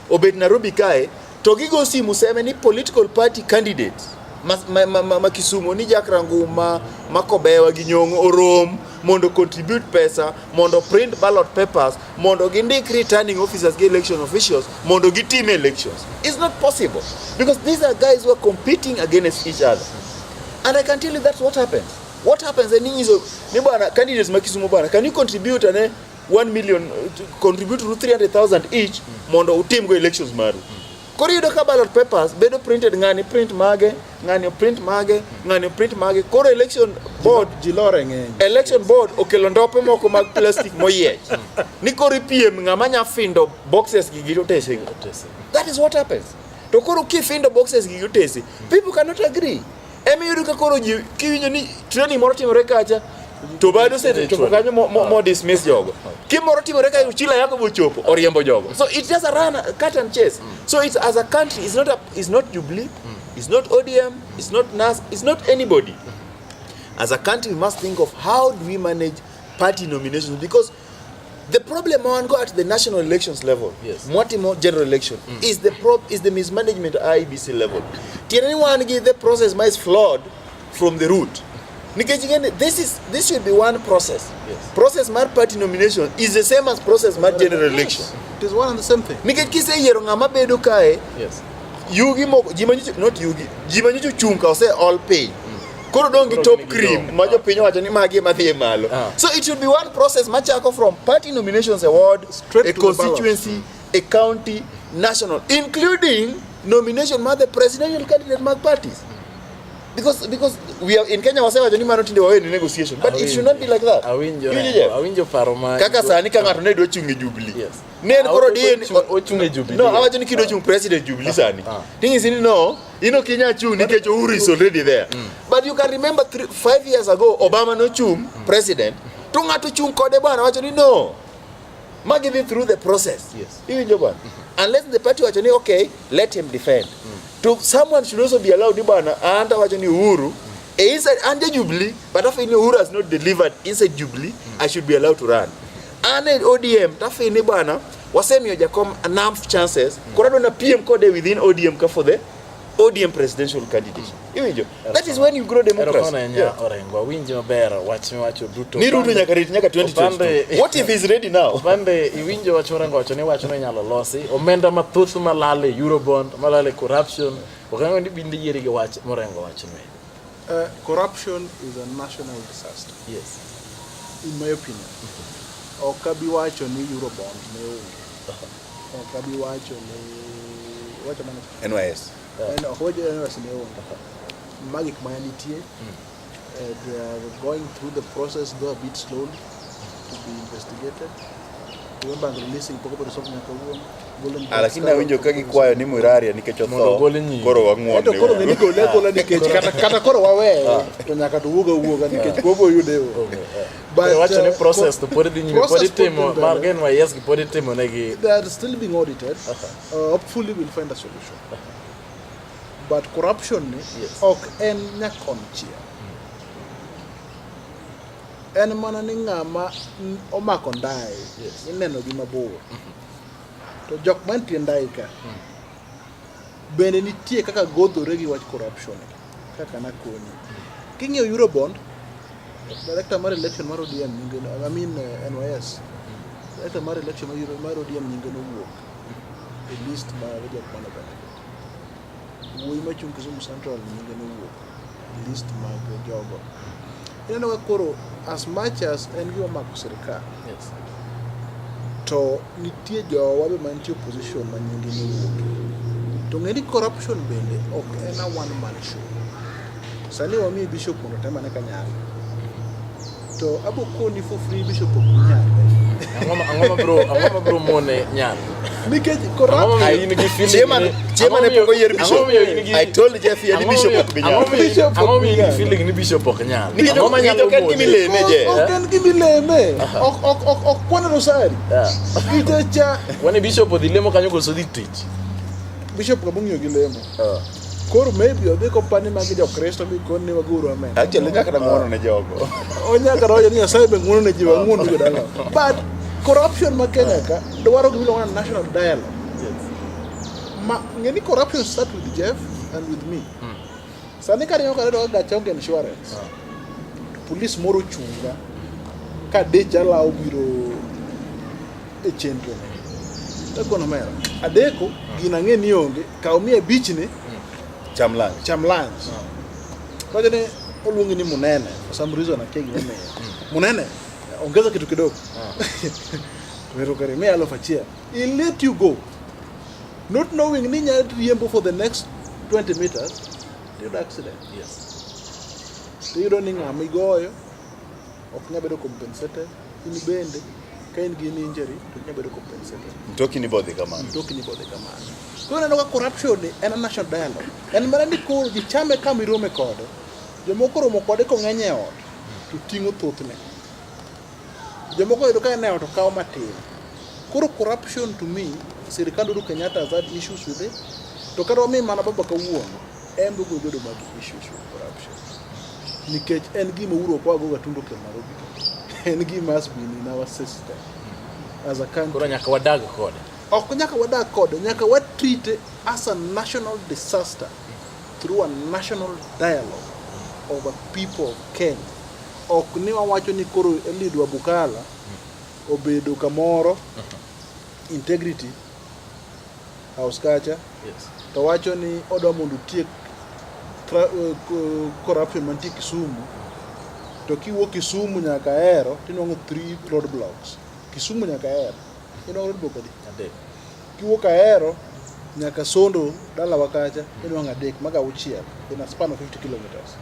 obet Nairobi kae to gigo simu seme ni political party candidates ma Kisumu ni Jack Ranguma, ma Kobewa gi Nyong'o orom mondo contribute pesa mondo print ballot papers mondo gindik returning officers gi election officials mondo gitim elections. It's not possible because these are guys who are competing against each other. And I can tell you that's what happens. What happens en inyiso ni bwana candidates ma Kisumu bwana can you contribute ane 1 million to contribute to 300,000 each mondo utim go elections maru. Koro iyudo ka ballot papers bedo printed ng'ani print mage, ng'ani print mage, ng'ani print mage. Koro election board ji lore ng'eny. Election board okelo ndope moko mag plastic moyiech. Ni koro ipiem ng'ama nya findo boxes gi gi otese go. Otese. That is what happens. To koro kifindo boxes gi gi otese, people cannot agree. Ema iyudo ka koro ji kiwinjo ni training moro timore kacha to bado osechopo kanyo mo dismiss jogo. Kimoro timore ka Uchila yako bochopo oriembo jogo. So it's just a run cut and chase. So it's as a country it's not Jubilee, it's not ODM, it's not NAS, it's not anybody. As a country we must think of how do we manage party nominations because the problem wan go at the national elections level mwatimo general election is the mismanagement at IEBC level. Tiende ni wan gi the process ma is flawed from the root. Nikech ing'e this should be one process. Process mar party nomination is the same as process mar general election. It is one and the same thing. Nikech kiseyiero ng'ama bedo kae yugi moko ji manyocha not yugi ji manyocha ochung' ka ose all piny koro dong' gi Koro top gin gi cream dong'. ma jopiny owacho ni magi ema dhi e malo. So it should be one process machako from party nominations award, Straight a to the ballot. constituency, a county, national, including nomination mar the presidential candidate mag parties. Because we are in Kenya wasewacho ni mano tinde wawe ni negotiation but it should not be like that. Awinjo Iwinjo Rengo, Jeff? awinjo paro ma Kaka sani ka ng'ato ne dwa chung' e Jubilee. Ne en Ah, koro dien ochung' e Jubilee. No, awacho ni kidwa chung' president Jubilee sani. Ting'isi ni no, in ok inyal chung' nikech Uhuru is already there. But you can remember 5 years ago Obama nochung' president to ng'ato chung' kode bwana wacho ni no. Magi dhi through the process. Iwinjo bwana? Unless the party wacho ni okay, let him defend. To someone should also be allowed ni bwana an to awacho ni Uhuru e inside an ja Jubilee but I feel ni Uhuru has not delivered inside Jubilee, I should be allowed to run. An e ODM to afeel ni bwana wasemiyo Jakom enough chances koro adwa na PM kode within ODM ka for the ODM presidential candidate. Iwinjo? That is when you grow democracy. Erokamano ahinya Orengo, awinji maber wach miwacho duto. Ni Ruto nyaka rit nyaka 2022. What if he's ready now? Opande iwinjo wach Orengo wacho ni wachno inyalo losi. Omenda mathoth malal e Eurobond, malal e corruption. Ok ang'eyo ni binde yieri gi wach Morengo wachno. Corruption is a national disaster. In my opinion. Ok abi wacho ni Eurobond ne onge. Ok abi wacho ni wacho mana NYS. En ok wacho ni NYS ne onge. Ma gik ma nitie. They are going through the process though a bit slowly to be investigated. Remember releasing pok obedo solved nyaka kawuono. Golden Ah, lakini awinjo ka gikwayo ni Muraria nikech Mondo otho ogol nyinge. koro wang'uon Ento koro ng'e ni gole agola nikech kata koro waweye to nyaka to wuog awuoga nikech wobo yude yo. But, wacho ni process to pod dhi nyime, pod process pod itimo dhi mar mbele. NYS gi pod itimo negi. They are still being audited. Hopefully we'll find a solution. But corruption ni ok en nyakonchiel. En mana ni ng'ama omako ndai ineno gi mabor. To jok mantie ndai ka bende nitie kaka godhore gi wach corruption ni. kaka nakoni. King'iyo Eurobond, director mar election mar ODM nyinge, I mean NYS, director mar election mar ODM nyinge nowuok e list mar jok mane benefit. Wuoyi machung' Kisumu Central nyinge nowuok e list mag jogo. Ineno ka koro as much as en gima omako sirikal, to nitie jowa be mantie opposition ma nyinge nowuok. To ng'e ni corruption bende ok en a one man show. Sani wamiyo bishop mondo otem ane ka nyalo. To abo koni for free bishop ok nyal. Ang'o ma bro mone nyalo? Nikech Ang'o corruption momiyo in gi feeling Chairman, chairman ang'o ne pok oyier ang'o bishop. momiyo in gi- I told Jeff here ni ang'o bishop momiyo- ok bi ang'o nyalo. momiyo in- Bishop ok Ang'o momiyo in gi nyal. feeling ni bishop ok nyal? Nikech Ang'o ma nyalo ok en mone? gima ileme, je. Ok en gima ileme. Ok kwan rosari. Nikech Wani bishop odhi lemo kanyo koso dhi tich? Bishop kabong'iyo gi lemo. Koro maybe odhi kopani magi jokristo mi koni waguru amen. Actually nyaka na ng'uono ne jogo. Onyaka rojo ni Nyasaye be ng'uono ne ji wang'uon gi dala. But corruption ma Kenya ka dwaro gima iluongo ni national dialogue. Ma ng'e ni corruption start with Jeff and with me. Sani ka ringo ka gacha onge insurance. Police moro chunga ka dich alawo biro e chenro. Takono mera. Adeko gina ang'e ni onge kaw miya abich ni Cham lunch. Cham lunch. Wacho ni oluongi ni Munene for some reason akia gimomiyo. Munene, ongeza kitu kidogo. Wero kare miya 1000. He let you go. Not knowing ni inyalo riembo for the next 20 meters, tiyudo accident. Tiyudo ni ng'ama igoyo ok nyal bedo compensated. In bende ka in gi injury to ok nyal bedo compensated. Mtoki ni bodhi kamano. Mtokni bodhi kamano. Koro ineno ka corruption ni en a national dialogue. En mana ni koro ji chame kama irome kode. Jomoko oromo kode kong'eny e ot to ting'o thothne. Jomoko yudo ka en e ot to kawo matin. Koro corruption to me, sirikand Uhuru Kenyatta has had issues with it. To kata wami mana baba kawuono, en be obiro bedo mag issues with corruption. Nikech en gima Uhuru ok wago Gatundu okel Nairobi ka. En gima has been in our system as a country. Koro nyaka wadag kode. Ok nyaka wadag kode, nyaka wa treat it as a national disaster through a national dialogue of a people of Kenya. Ok ni wawacho ni koro Eliud Wabukala obedo kamoro Integrity House kacha to wacho ni odwa mondo otiek corruption mantie Kisumu to kiwuok Kisumu nyaka Ahero tinwang'o 3 roadblocks. Kisumu nyaka Ahero inwang'o roadblock adi? Adek. Kiwuok Ahero nyaka Sondo dalawa kacha inwang'o adek mago auchiel in a span of 50 kilometers.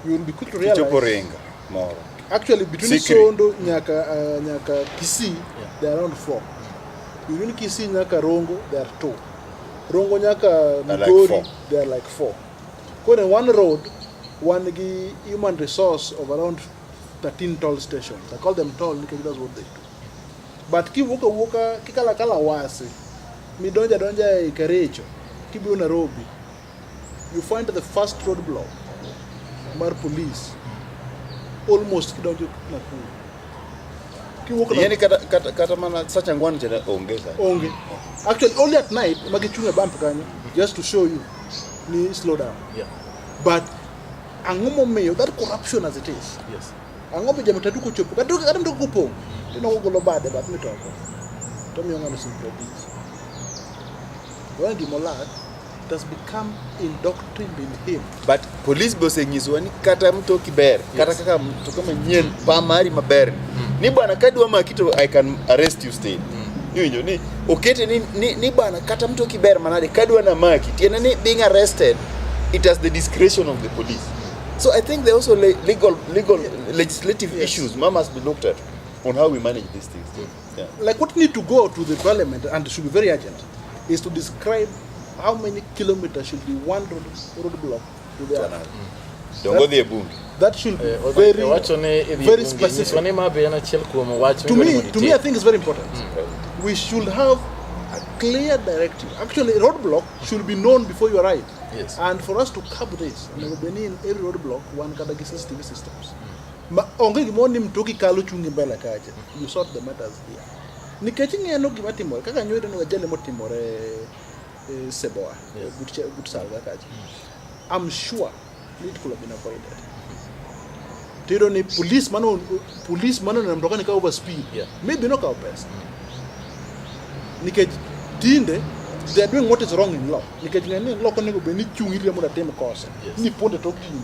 You will be quick to realize Kichopo Ringa moro. Actually between Sikri. Sondo nyaka Kisii they are around 4. Between Kisii nyaka Rongo they are 2. Rongo nyaka They're like Migori four. they are like 4. Koro in one road one gi human resource of around 13 toll stations. I call them toll because that's what they do. But kiwuok awuoka kikala kala Wasi midonja donja e Kericho kibiro Nairobi you find the first roadblock mar police almost kidonjo Nakuru. Kiwuok Yie ni kata mana Sachangwan cha onge sa. Onge. Actually only at night ema gichung' e bump kanyo just to show you ni slow down. But ang'o momiyo that corruption as it is? Ang'o momiyo jamatatu kochopo kata mtoka kopong' tineno kogolo bade bath mitoka to omiyo ng'ano siling 50. Wan gimolak it has become indoctrined in him. But police be osenyisowa ni kata mtoki ber, kata kaka mtoka manyien pa mari maber ni bwana kadwa maki to I can arrest you still. Iwinjo ni okete ni bwana kata mtoki ber manade kadwa na maki tiende ni being arrested it has the discretion of the police. So I think there are also legal legislative issues ma must be looked at on how we manage these things. Yeah. Like what need to go to the parliament and should be very urgent is to describe how many kilometers should be one roadblock to the other. Dongo dhi e bunge. That should be very, Wacho ni idhi e very bunge. specific. Nyiswa ni ma be en achiel kuom wach To midwaro mondo me, itim. I think it's very important. We should have a clear directive. Actually, roadblock should be known before you arrive. And for us to curb this, onego bed ni in every roadblock, one kata gi CCTV systems. Ma onge gimoro ni mtoki kalo chungi mbele kacha. You sort the matters here. Nikech ing'eno gima timore, kaka nyodo ni ajali motimore Seboa, but Salga kacha. I'm sure It could have been avoided. Tiyudo ni police mano police mano neno mtoka ni ka over speed. Maybe nokawo pesa. Nikech tinde they are doing what is wrong in law. Nikech ng'e ni law onego bed ni chung' iriembo mondo atim kosa. Ni ponde tok gini.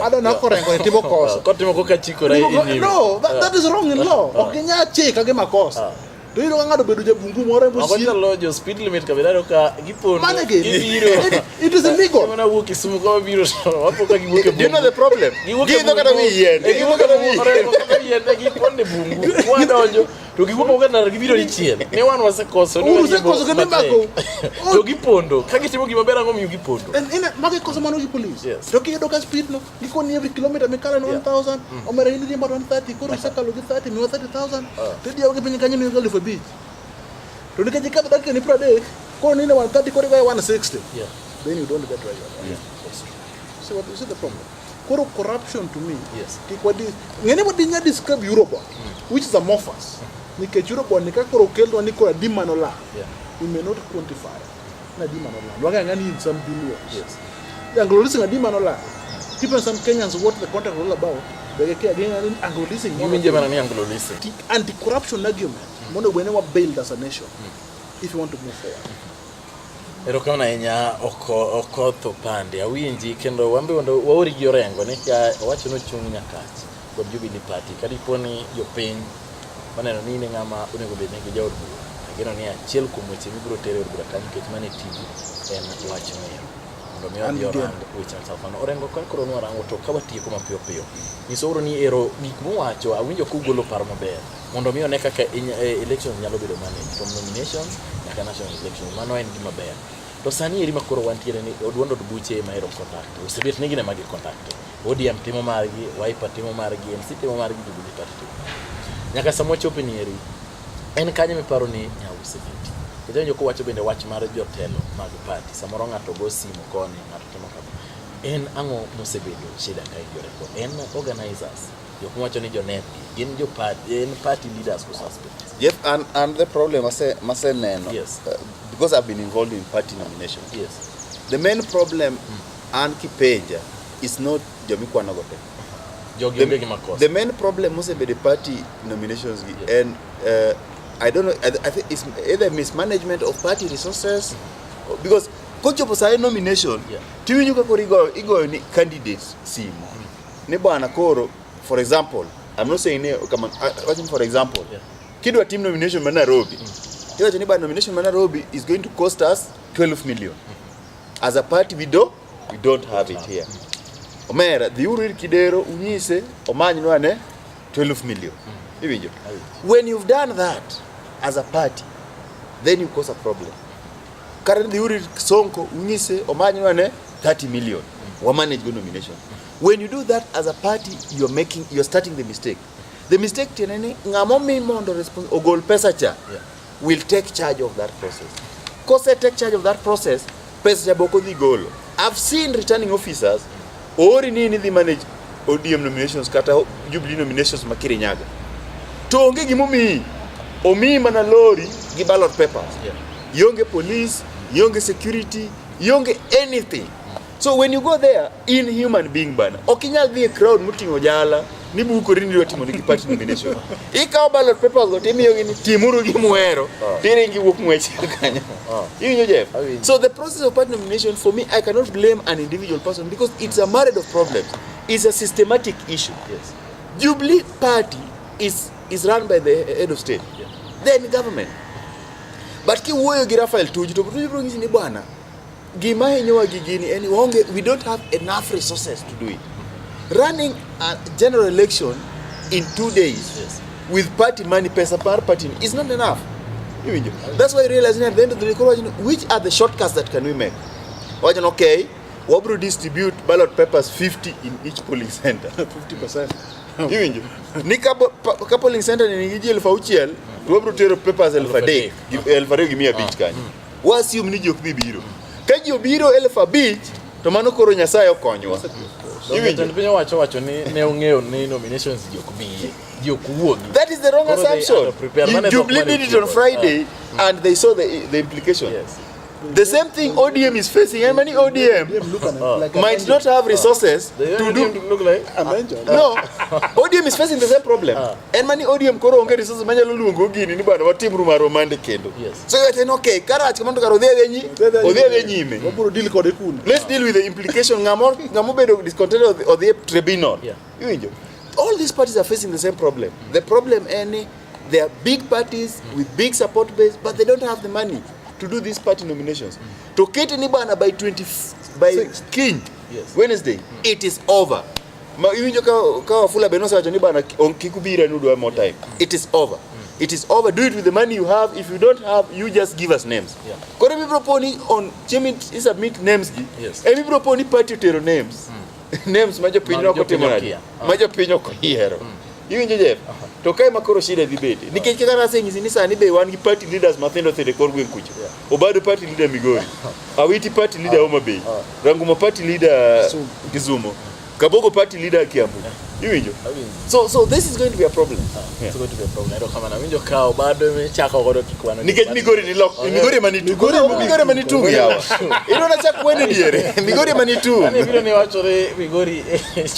Ada na korengo timo kosa. Kotimo koka chikore e nyime. No, that is wrong in law. Ok ginyal chika gi makosa. To iyudo ka ng'ato obedo jabungu moro e mosir. Mako jo speed limit kabila iyudo ka gipondo. Mano e gini. Gibiro. It is illegal. Mana wuok Kisumu ka wabiro to wapo ka giwuok e bungu. Do you know the problem? Giwuok e Giidho kata bungu. wi yien. Eh, Giidho kata wi yien. Kata wi yien, ne gipondo e bungu. Wadonjo to giwuok oko ndara gibiro dichiel. Ne wan wasekoso. ne Uru wariembo usekoso kendo matek. imako. To gipondo. Ka gitimo gima ber ang'o miyo gipondo? En ina magi koso mano gi police. Yes. To kiyudo ka speed no, gikoni every kilometer mikalo en 1000, omera in iriembo 130, koro isekalo gi 30, miwa 30,000, to idiewo gi piny kanyo miyo 5,000. To nikech ikadho dakika ni 30, koro nine 130 koro igoye 160. Then you don't get where you are going. See what you see the problem. Koro corruption to me, kik wadi ng'eni wadi nya describe Eurobond, which is amorphous. Nikech Eurobond ni ka koro okelnwa ni koro adi manolal. We may not quantify na adi manolal. Wang'eyo ang'eya ni in some billions. Anglo Leasing adi manolal. Even some Kenyans what the contract was all about, they care again Anglo Leasing. Giwinje mana ni Anglo Leasing. Anti-corruption argument mondo bende wa build as a nation if you want to move forward. Erokamano ahinya Okoth Opande. Awinji kendo wan be mondo waori gi Orengo ni ka owacho ni ochung' Nyakach kod Jubilee Party ka dipo ni jopiny oneno ni in e ng'ama onego bed ni jaod bura. Ageno ni achiel kuom weche mibiro tero e od bura kanyo nikech mano e tiji en wach ng'eyo. Mondo mi An odhi gi geno. orang weche machalo kamano. Orengo ka koro nwarango to ka watieko mapiyo piyo. Nyisouru ni ero gik muwacho awinjo kugolo paro maber. Mondo mi one kaka elections nyalo bedo managed from nominations nyaka national elections. Mano en gima ber. To sani eri ma koro wantiere ni duond od buche ema ero conduct. Osebet ni gin ema gi conduct. ODM timo margi, Wiper timo margi, MC timo margi, Jubilee Party timo margi. Nyaka sama wachope ni eri, en kanyo miparo ni nyau osebeti. Nikech awinjo kowacho bende wach mar jotelo mag party. Samoro ng'ato go simu koni, ng'ato timo kama. En ang'o mosebedo shida ka e Orengo? En organizers, jok mawacho ni jonet gi, gin jo party, en party leaders koso aspirants? Jeff, and the problem maseneno, because I've been involved in party nominations. The main problem an kipenja is not jomikwano go te. Jogi onge gi makosa. The main problem mosebedo e party nominations gi en I don't know, I think it's either mismanagement of party resources, because kochopo sa nomination, tiwinjo ka koro igoyo ni candidates simu. Ni bwana koro, for example, I'm not saying ni kama, wachni for example, kidwa tim nomination ma Nairobi, tiwacho ni bwana nomination ma Nairobi is going to cost us 12 million. As a party we don't have it here. Omera, dhiuru ir Kidero, unyise, omanynwa ne 12 million. Iwinjo? When you've done that as a party, then you cause a problem. Kare dhiuru ir Sonko, unyise, omanynwa ne 30 million. Wa manage go nomination. When you do that as a party, you're starting the mistake. The mistake tiende ni ng'ama omi mondo ogol pesa cha will take charge of that process. Kose take charge of that process, pesa cha boko dhi golo. I've seen returning officers ori ni dhi manage ODM nominations kata Jubilee nominations ma Kirinyaga. To onge gimomiyi. Omiyi mana lori gi ballot papers. Ionge police, ionge security, ionge anything. So when you go there, in human being bana, ok inyal dhi e crowd moting'o jala ni bukori ni idwa timo negi party nomination. Ikawo ballot papers go timiyogi ni timuru gimuhero, tiringi iwuok ng'wech kanyo. Iwinjo Jeff? Awinjo. So the process of party nomination, for me, I cannot blame an individual person because it's a myriad of problems. It's a systematic issue. Jubilee Party is run by the head of state, then government. But kiwuoyo gi Raphael Tuju, to Tuju biro nyisi ni bwana, gima hinyowa gi gini en waonge, we don't have enough resources to do it. Running a general election in 2 days with party money, pesa par party is not enough. Iwinjo? That's why realizing at the end of the day, koro wacho ni, which are the shortcuts that can we make? Wacho ni, okay, wabro distribute ballot papers 50 in each polling center. 50%. Iwinjo? Ni ka polling center ni nigi ji elfu auchiel, to wabro tero papers elfu adek, gi elfu ariyo gi mia abich kanyo. Wa assume ni ji ok dhi biro. Ka ji obiro elfu abich, to mano koro Nyasaye okonywa. Iwinjo? Jatend piny owacho wacho ni ne ong'eyo ni nominations ji ok bi, ji ok wuogi. That is the wrong Koro they assumption. are prepared. Mano e dhok Jubilee mane did it on otiyogo. Friday and they saw the implication. The same thing ODM is facing. And many ODM ODM look an, like an might angel. not have resources The to do look like An angel. No, ODM is facing the same problem. En mani ODM koro onge resources manyalo luongo gini ni bwana watimru maromande kendo. Yes. So iwacho ni okay, karach kamano to kara odhi adhiya odhi adhiya nyime. Wabiro deal kode kuno. Let's deal with the implication ng'amo ng'amo bedo discontented odhi e tribunal. Yeah. Iwinjo? All these parties are facing the same problem. The problem en ni they are big parties with big support base but they don't have the money to do these party nominations. To kete ni bana by 20 by Sixth. kiny Yes. Wednesday it is over. Ma iwinjo ka Wafula be nosewacho ni bana kik ubira ni udwa more time. It is over. It is over. Do it with the money you have. If you don't have, you just give us names. Yeah. Koro ibiro po ni on chieng' i submit names gi. Yes. Ema ibiro po ni party otero names. Names ma jopiny Ma ok jopiny otimo nade. okia. Ah. Ma jopiny ok oyiero. Iwinjo Jeff? To kae ma koro shida dhi bede. Nikech kaka nasenyisi ni sani be wan gi party leaders mathindo thindo e kor gweng' kucho. Obado party leader Migori. Awiti party leader Homa Bay. Rangumo party leader Kisumu. Kisumu. Kabogo party leader Kiambu. Iwinjo? Awinjo. So this is going to be a problem. Yeah. It's going to be a problem. Erokamano. Awinjo ka Obado michako godo kikwano. Nikech Migori ni lok, Migori ema nitung. Migori ema Migori ema nitung yawa. Idwa nachak wende diere. Migori ema nitung. Ani biro ni wachore Migori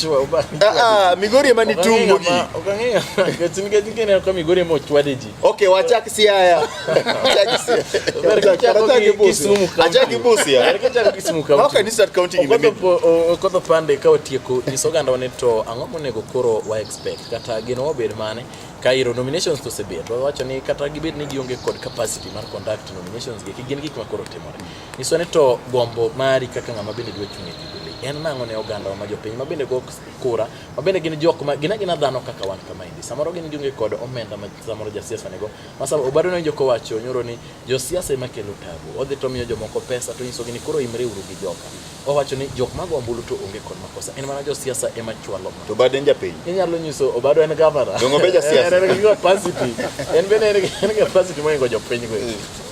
chwa Obado. Ah, ah, Migori ema nitung mogik. Ok ang'eyo. Nikech nikech ka Migori ema ochwade ji. Okay, wachak Siaya. Wachak Siaya. Ber kichako Achak gi gi Busia. Kisumu County. Achak gi Busia. Ber kichako Kisumu County. How can you start counting in the middle? Okodho Pande ka otieko nyiso oganda wa ni to ang'o monego koro wa expect kata geno wabed mane ka iro nominations to osebet wawacho ni kata gibed ni gionge kod capacity mar conduct nominations gi gin gik ma koro timore nyiswa ni to gombo mari kaka ng'ama bende dwa chung' e Jubilee en nang'o ne oganda wa ma jopiny ma bende go kura ma bende gin jok ma gin agina dhano kaka wan kamaendi samoro gin gionge kod omenda ma samoro jasiasa nigo ma samoro Obado ne winjo kowacho nyoro ni josiasa ema kelo tabu odhi to miyo jomoko pesa to nyisogi ni koro imre uru gi joka owacho ni jok mago ombulu to onge kod makosa en mana josiasa ema chwalo ma To bade en japiny. inyalo nyiso Obado en gavana Dongo be jasiasa. en gi capacity en bende en gi capacity mohingo jopiny go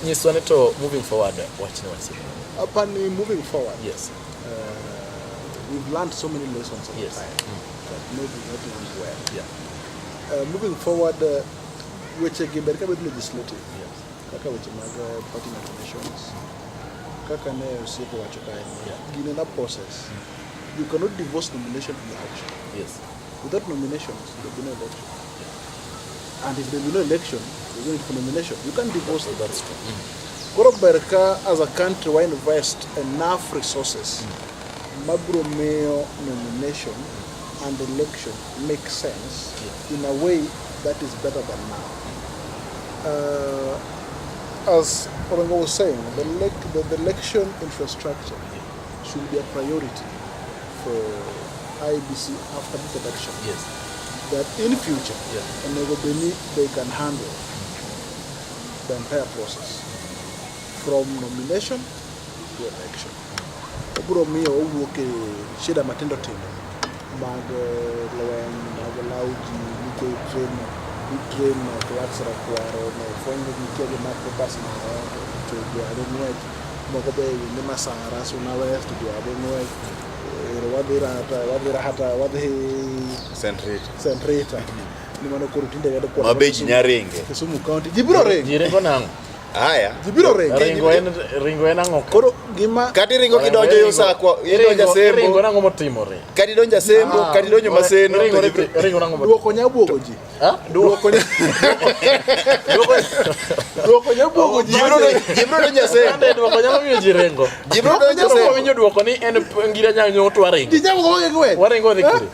nyiswa ni to moving forward wachne wasiko Apani moving forward, yes we've learned so many lessons over Yes. time that maybe not went well. Yeah. Moving forward, weche gi ber ka bedo legislative Yes. kaka weche mag party nominations kaka ne osiepo wacho kae ni Yeah. gini en a process. You cannot divorce nomination from election. Yes. Without nominations, there will be no election. And if there will be no election, there's no need for nomination. You can't divorce them. That's true. Koro ber ka as a country wa invest enough resources mabiro miyo nomination and election make sense in a way that is better than now. As Orengo was saying, the election infrastructure should be a priority for IEBC after this election. Yes. That in future, Yeah. onego bed ni they can handle the entire process from nomination to election. Obiro miyo owuok e shida matindo tindo mag lweny, mag lawo ji, nikech train clerks rakwaro, nofweny ni nitie gima papers to dwaro ng'wech, moko be ni Masara, Suna West dwaro ng'wech, ero wadhi Rata, wadhi Rata, wadhi St. Rita. St. Rita. Ni mano koro tinde gado Ma be ji nya ringe. Kisumu County. Ji biro ringo. Ji ringo nang'o? Haya. Ji biro ringo. Ringo en ang'o? Koro gima Kata iringo kidonjo yo Sakwa, idonjo Ringo Asembo, nang'o motimore? kata idonjo Asembo, kata idonjo Maseno. Ringo to ji biro- ringo nang'o motimore? duoko nya buogo ji. Ha? Duoko nya duoko nya buogo ji. Ji biro donjo Asembo. Ande duoko nyalo miyo ji ringo. Ji biro donjo Koro Asembo. wawinjo duoko ni en ngira nyanyo to waringo. Ji nyalo buogo gi ng'wech. Waringo dhi kure?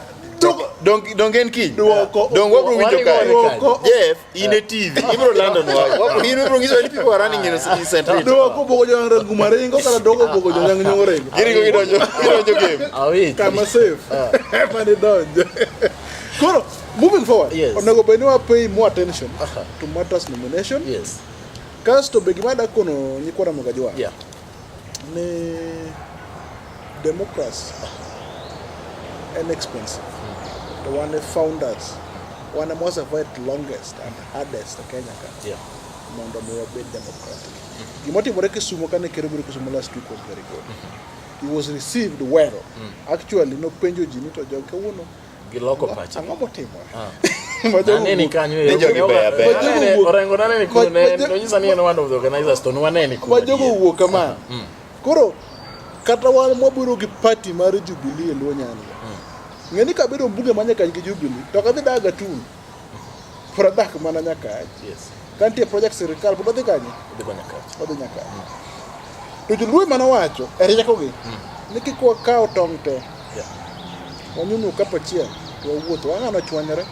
Dong en kiny. Duoko. Dong wabro winjo Waringo kae. wadhi kanye? Duoko. Jeff, in e TV, ibiro lando nwa. In ibiro nyiso ni people are running in St. Rita. Duoko buogo jo Ranguma ringo kata duoko buogo jo Nyang' Nyong'o ringo. Giringo gidonjo game. Awinjo. Kama safe. Mane donjo. Koro moving forward, Yes. onego bed ni wa pay more attention to matters nomination. Yes. Kasto be gima adwa kono nyikwa Ramogi Ajwang' Yeah. ni democracy en expensive. To wan e founders, wan ema wasefight longest and hardest e Kenya ka Yeah. mondo mi wabed democratic. Gimotimore Kisumu kane ker obiro Kisumu last week was very good. He was received well. Actually nopenjo ji ni to jogi kawuono Giloko pache. ang'o motimore? Ah. Ma jogo Naneni wuok. kanyo Ni jogi beyo abeya. Nanene- Orengo naneni kuno ne nonyisa ni en one of the organizers to nwaneni kuno. Ma jogo owuok kama. Koro kata wan mwabiro gi party mar Jubilee e Luo Nyanza. Ng'e ni kabedo mbunge ma Nyakach gi Jubilee to ok adhi dak Gatun. Pod adak mana Nyakach. Yes. Ka nitie project sirikal pod adhi kanye? Odhi kwa Nyakach. Odhi Nyakach. To joluo ema nowacho e riekogi ni kik wakaw tong' te. Yeah. Wanyumo okapu achiel to wawuotho. Wang'ano ochwanyore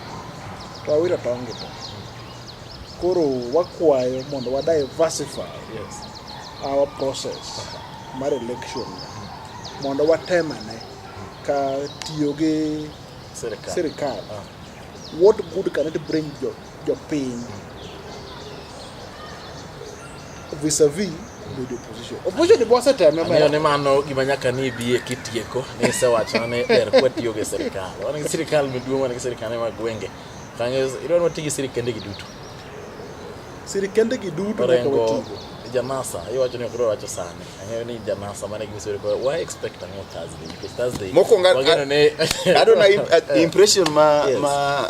to wawito tong' gi te. Koro wakwayo mondo wa diversify Yes. our process mar election mondo watemane ka tiyo gi Sirikal. sirikal Ah. what good can it bring jo jopiny vis-a-vis with opposition opposition ni waseteme Ang'eyo ni mano gima nyaka ni ibie kitieko ni isewachona ni ber kwatiyo gi sirikal. Wan gi sirikal maduong', wan gi sirikande mag gwenge. Kang'eyo idwaro ni wati gi sirikende gi duto. sirikende gi duto nyaka Orengo watigo Janasa, iwacho ni ok idwar wacho sani. Ang'eyo ni Janasa mane gima isebedo ka wa expect ang'o Thursday nikech Thursday Mokwongo, wageno ni I don't know impression ma Yes.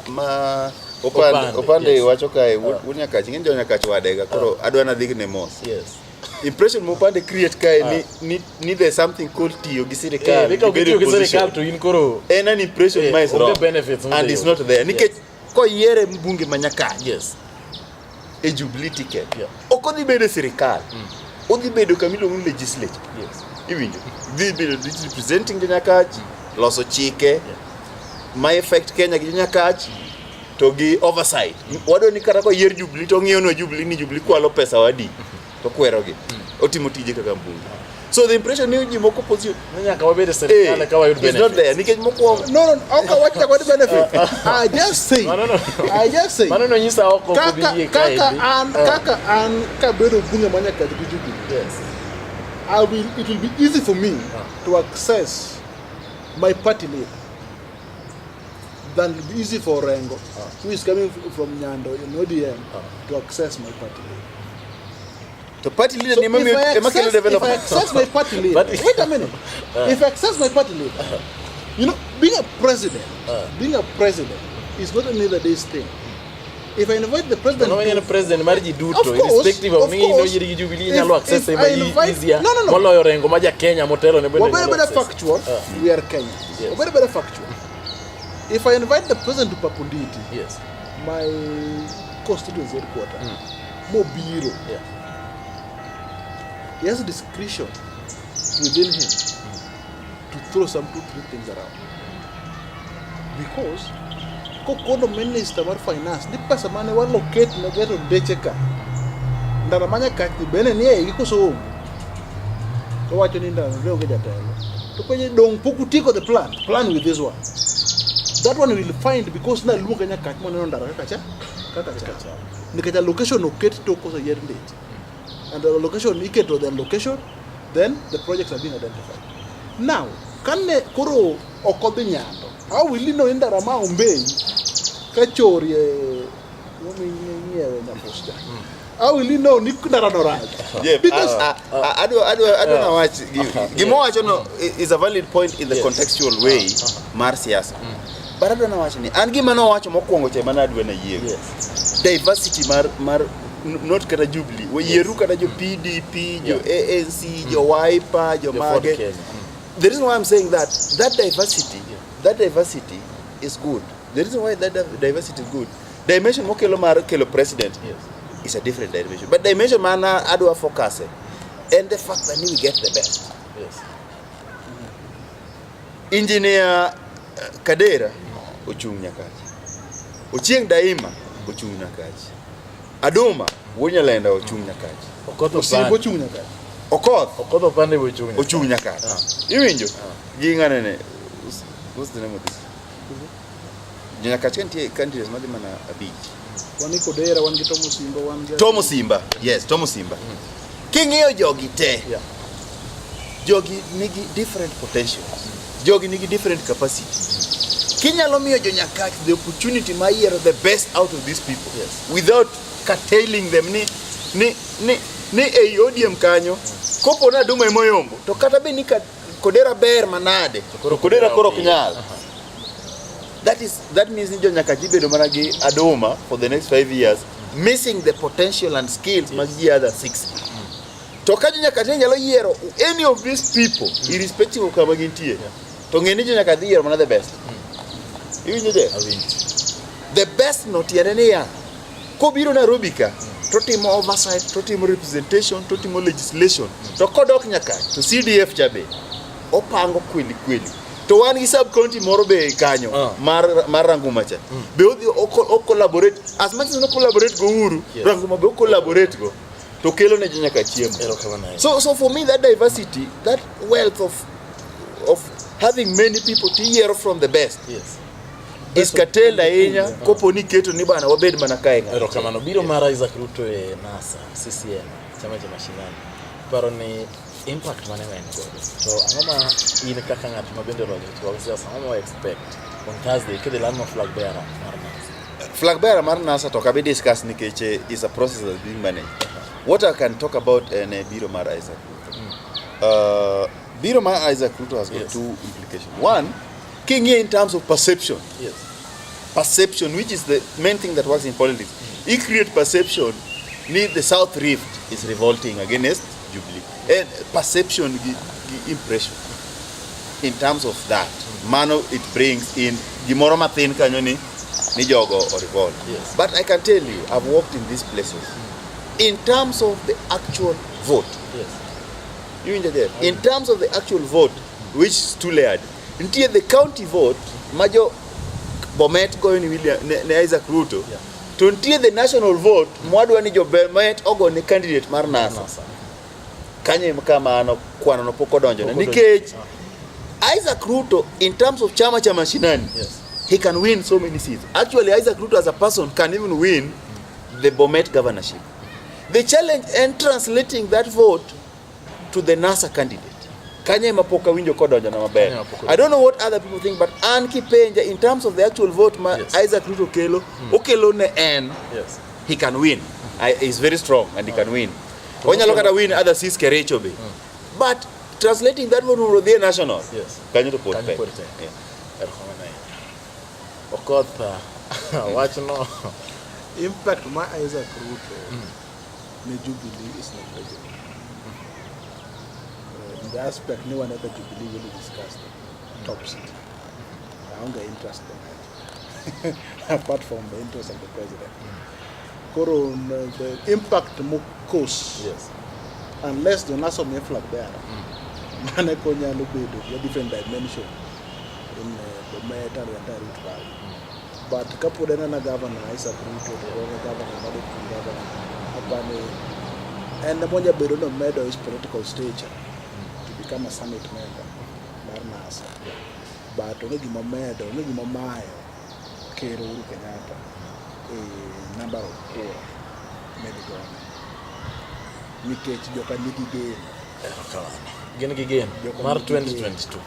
ma Opande Opande, Opande yes. wacho kae wuod Nyakach ing'e ni jo Nyakach wadega koro adwa nadhi ne mos Yes. impression ma Opande create kae ni there's something called tiyo gi sirikal Eh, ni ka ok gibedo itiyo gi opposition. sirikal to in koro en an impression Eh, ma is onge wrong benefits and midhi it's yudo. not there nikech koyiere mbunge ma Nyakach yes. e Jubilee ticket Yeah. ok odhi bedo e sirikal odhi bedo kama iluongo ni legislature Yes. iwinjo dhi bedo representing jo Nyakach loso chike ma effect Kenya gi jo Nyakach to gi oversight wadwa ni kata koyier Jubilee to ong'iyo Jubilee ni Jubilee kwalo pesa wadi to kwerogi otimo tije kaka mbunge so the impression ni ji moko opposition Ni nyaka wabed e sirikal eka wayud is not benefits. there nikech mokwongo no no ok awach nyaka wayud benefit I just say No, no, no. I just say Mano nonyisa oko ok obi kaka yie kaka kaendi. an kaka an kabedo bunge ma Nyakach gi Jubilee Yes. I will it will be easy for me to access my party leader than it will be easy for Orengo, who is coming from Nyando in ODM, to access my party leader. to party leader So ni ema if miyo- I ema kelo access, if I development access my party leader, But- wait a minute. If I access my party leader, you know, being a president, being a president is not any other day's thing. If I invite the president, No, en to, president mar ji duto Of course, irrespective of of ni course. inoyier gi Jubilee If- inyalo access if ema I invite- easier No, no, no. moloyo Orengo ma ja Kenya motelo ne bende we're very, nyalo very access. factual. We are Kenyans. Yes. We're very, very factual. If I invite the president to Papunditi, Yes. my constituency headquarter, Mobiro, Yeah. he has discretion within him to throw some 2, 3 things around. Because kokono minister mar finance ni pesa mane walocate ne gero ndeche ka ndara ma Nyakach ni bende ni e igi koso onge to wacho ni ndara no onge jatelo to penje dong pok utieko the plan plan with this one that one will find because naluonge Nyakach moneno ndara kaka cha kaka cha nikech allocation oket tok koseyier ndeche and the allocation iketo the allocation then the projects are being identified now kane koro ok odhi nyando how will you know ni ndara ma Ombei ka chorie ng'iewe nyapus cha how will you know ni ndara no rach Yeah, because adwa nawach gima owacho no is a valid point in the Yes. contextual way mar siasa but adwa nawach ni an gima nowacho mokwongo cha ema nadwa nayiego Yes. diversity mar not kata Jubilee wayieru kata jo PDP jo ANC jo Wiper jo Jo Ford mage Kenya. the reason why I'm saying that that diversity that diversity is good the reason why that diversity is good dimension mokelo mar kelo president Yes. is a different dimension but dimension mana adwa focus e, and the fact that we get the best Yes. engineer Kadera ochung' Nyakach Ochieng' Daima ochung' Nyakach Aduma wuod Nyalenda ochung' Nyakach Okoth Osimbo Opande. ochung' Nyakach Okoth Okoth Opande be ochung' Nyakach. ochung' Nyakach iwinjo gi ng'anene what's the name of this jo Nyakach ka nitie candidates madhi mana abich wan gi Kodera wan gi Tom Osimbo wan gi Tom Osimba yes Tom Osimba king'iyo jogi te Yeah. jogi nigi different potentials jogi nigi different capacity kinyalo miyo jo Nyakach the opportunity mar yiero the best out of these people Yes. without curtailing them ni ei ODM kanyo kopo ni Aduma ema oyombo to kata bed ni Kodera ber manade koro to Kodera koro ok Kodera nyal That means ni jonyakach ibedo mana gi Adoma for the next 5 years, missing the potential and skills mag ji other 60. To ka jonyakach ne nyalo yiero any of these people, irrespective of kama gintie, to ng'e ni jonyakach dhi yiero mana the best. Iwinjo, Jeff? Awinjo. The best no tiende niya, kobiro Nairobi ka, totimo oversight, totimo representation, totimo legislation. To kodok Nyakach, to CDF cha be opango kweli kweli. To wan gi sub county moro be kanyo mar Ranguma cha. Be odhi o collaborate as much as no collaborate go Uhuru, Ranguma be o collaborate go. To kelo ne jo nyaka chiemo. Erokamano ahinya. So for me, that diversity, that wealth of having many people to hear from the best is curtailed ahinya kopo ni keto ni bana wabed mana kae ng'ato. Erokamano. Biro mar Isaac Ruto e NASA, CCM, chama cha mashinani. Paro ni impact mane ma en godo? To ang'o ma in kaka ng'at ma bende olony e weche mag siasa, ang'o ma expect on Thursday kidhi land ma flag bearer mar NASA? Flag bearer mar NASA to ok abi discuss nikech is a process that's being managed. What I can talk about en biro mar Isaac Ruto. Biro mar Isaac Ruto has got two implications. One, king'iye in terms of perception, perception, which is the main thing that works in politics. He create perception ni the South Rift is revolting against Jubilee. And perception gi impression. In terms of that, mano it brings in gimoro mathin kanyo ni jogo o revolt. But I can tell you, I've worked in these places. In terms of the actual vote, you winjo, Jeff? In terms of the actual vote, which is two layered, nitie the county vote ma jo Bomet goyo ni William ne Isaac Ruto. To nitie the national vote mwadwa ni jo Bomet ogo ne candidate mar NASA. NASA. Kanyo ema kama ano kwano no pok odonjo Pok odonjo. nikech Isaac Ruto in terms of chama cha mashinani, he can win so many seats. Actually, Isaac Ruto as a person can even win the Bomet governorship. The challenge in translating that vote to the NASA candidate. Kanyo ema pok awinjo kodonjo na maber. Kanyo ema pok I don't know what other people think, but an kipenja in terms of the actual vote ma Isaac Ruto kelo, okelo ne en, he can win. He's very strong and he can win. Onyalo kata win other seats Kericho be. But translating that vote mondo odhi e national, kanyo to pod Kanyo pek. pod tek. Yeah. Erokamano ahinya. Okoth, wachno. Impact ma Isaac Ruto ne Jubilee is negligible. In the aspect ni waneka Jubilee will discuss the top seat. Aonge interest in that. Apart from the interest of the president. Koro the impact mokos unless the NASA omiye flag bearer, mane konyalo bedo gi a different dimension in Bomet and the entire Rift Valley. But kapod en ana governor Isaac Ruto to en governor ma deputy governor, apani en monya bedo ni omedo his political stature to become a summit member mar NASA. But onge gima omedo, onge gima omayo Ker Uhuru Kenyatta e number of kura medgone. Nikech joka nigi geno. Erokamano. Gin gi geno Joka mar nigi geno. 2022.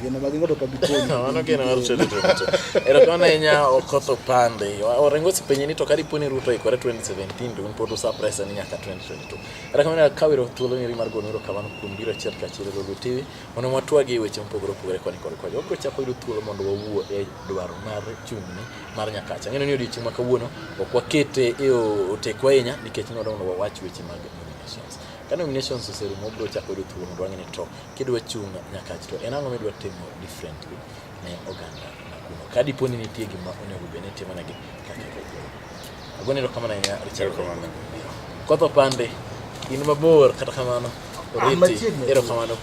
Geno ma gin go to ok bi Mano geno mar 2022. Erokamano ahinya, Okoth Opande. Orengo osepenji ni to ka dipo ni Ruto oikore 2017 to un pod usuppress ni nyaka 2022. Erokamano kawero thuolo niri mar gono erokamano kuom biro achiel kachiel e Lolwe TV mondo watwagi e weche mopogore opogore koni kod kocha. Wabiro chako yudo thuolo mondo wawuo e dwaro mar chung'ni mar Nyakacha. Ang'eyo ni odiochieng' ma kawuono ok wakete e oteku ahinya nikech nwadwa mondo wawach weche mag nominations. Ka nominations oserumo, wabiro chako yudo thuolo mondo wang'e ni to kidwa chung' Nyakach to en ang'o midwa timo differently ne oganda ma kuno. Ka dipo ni nitie gima onego bed ni itimonegi kaka jogweng'. Agoni erokamano ahinya, Richard. Erokamano. Okoth Opande, in mabor kata kamano. An Oriti, machiegni. erokamano.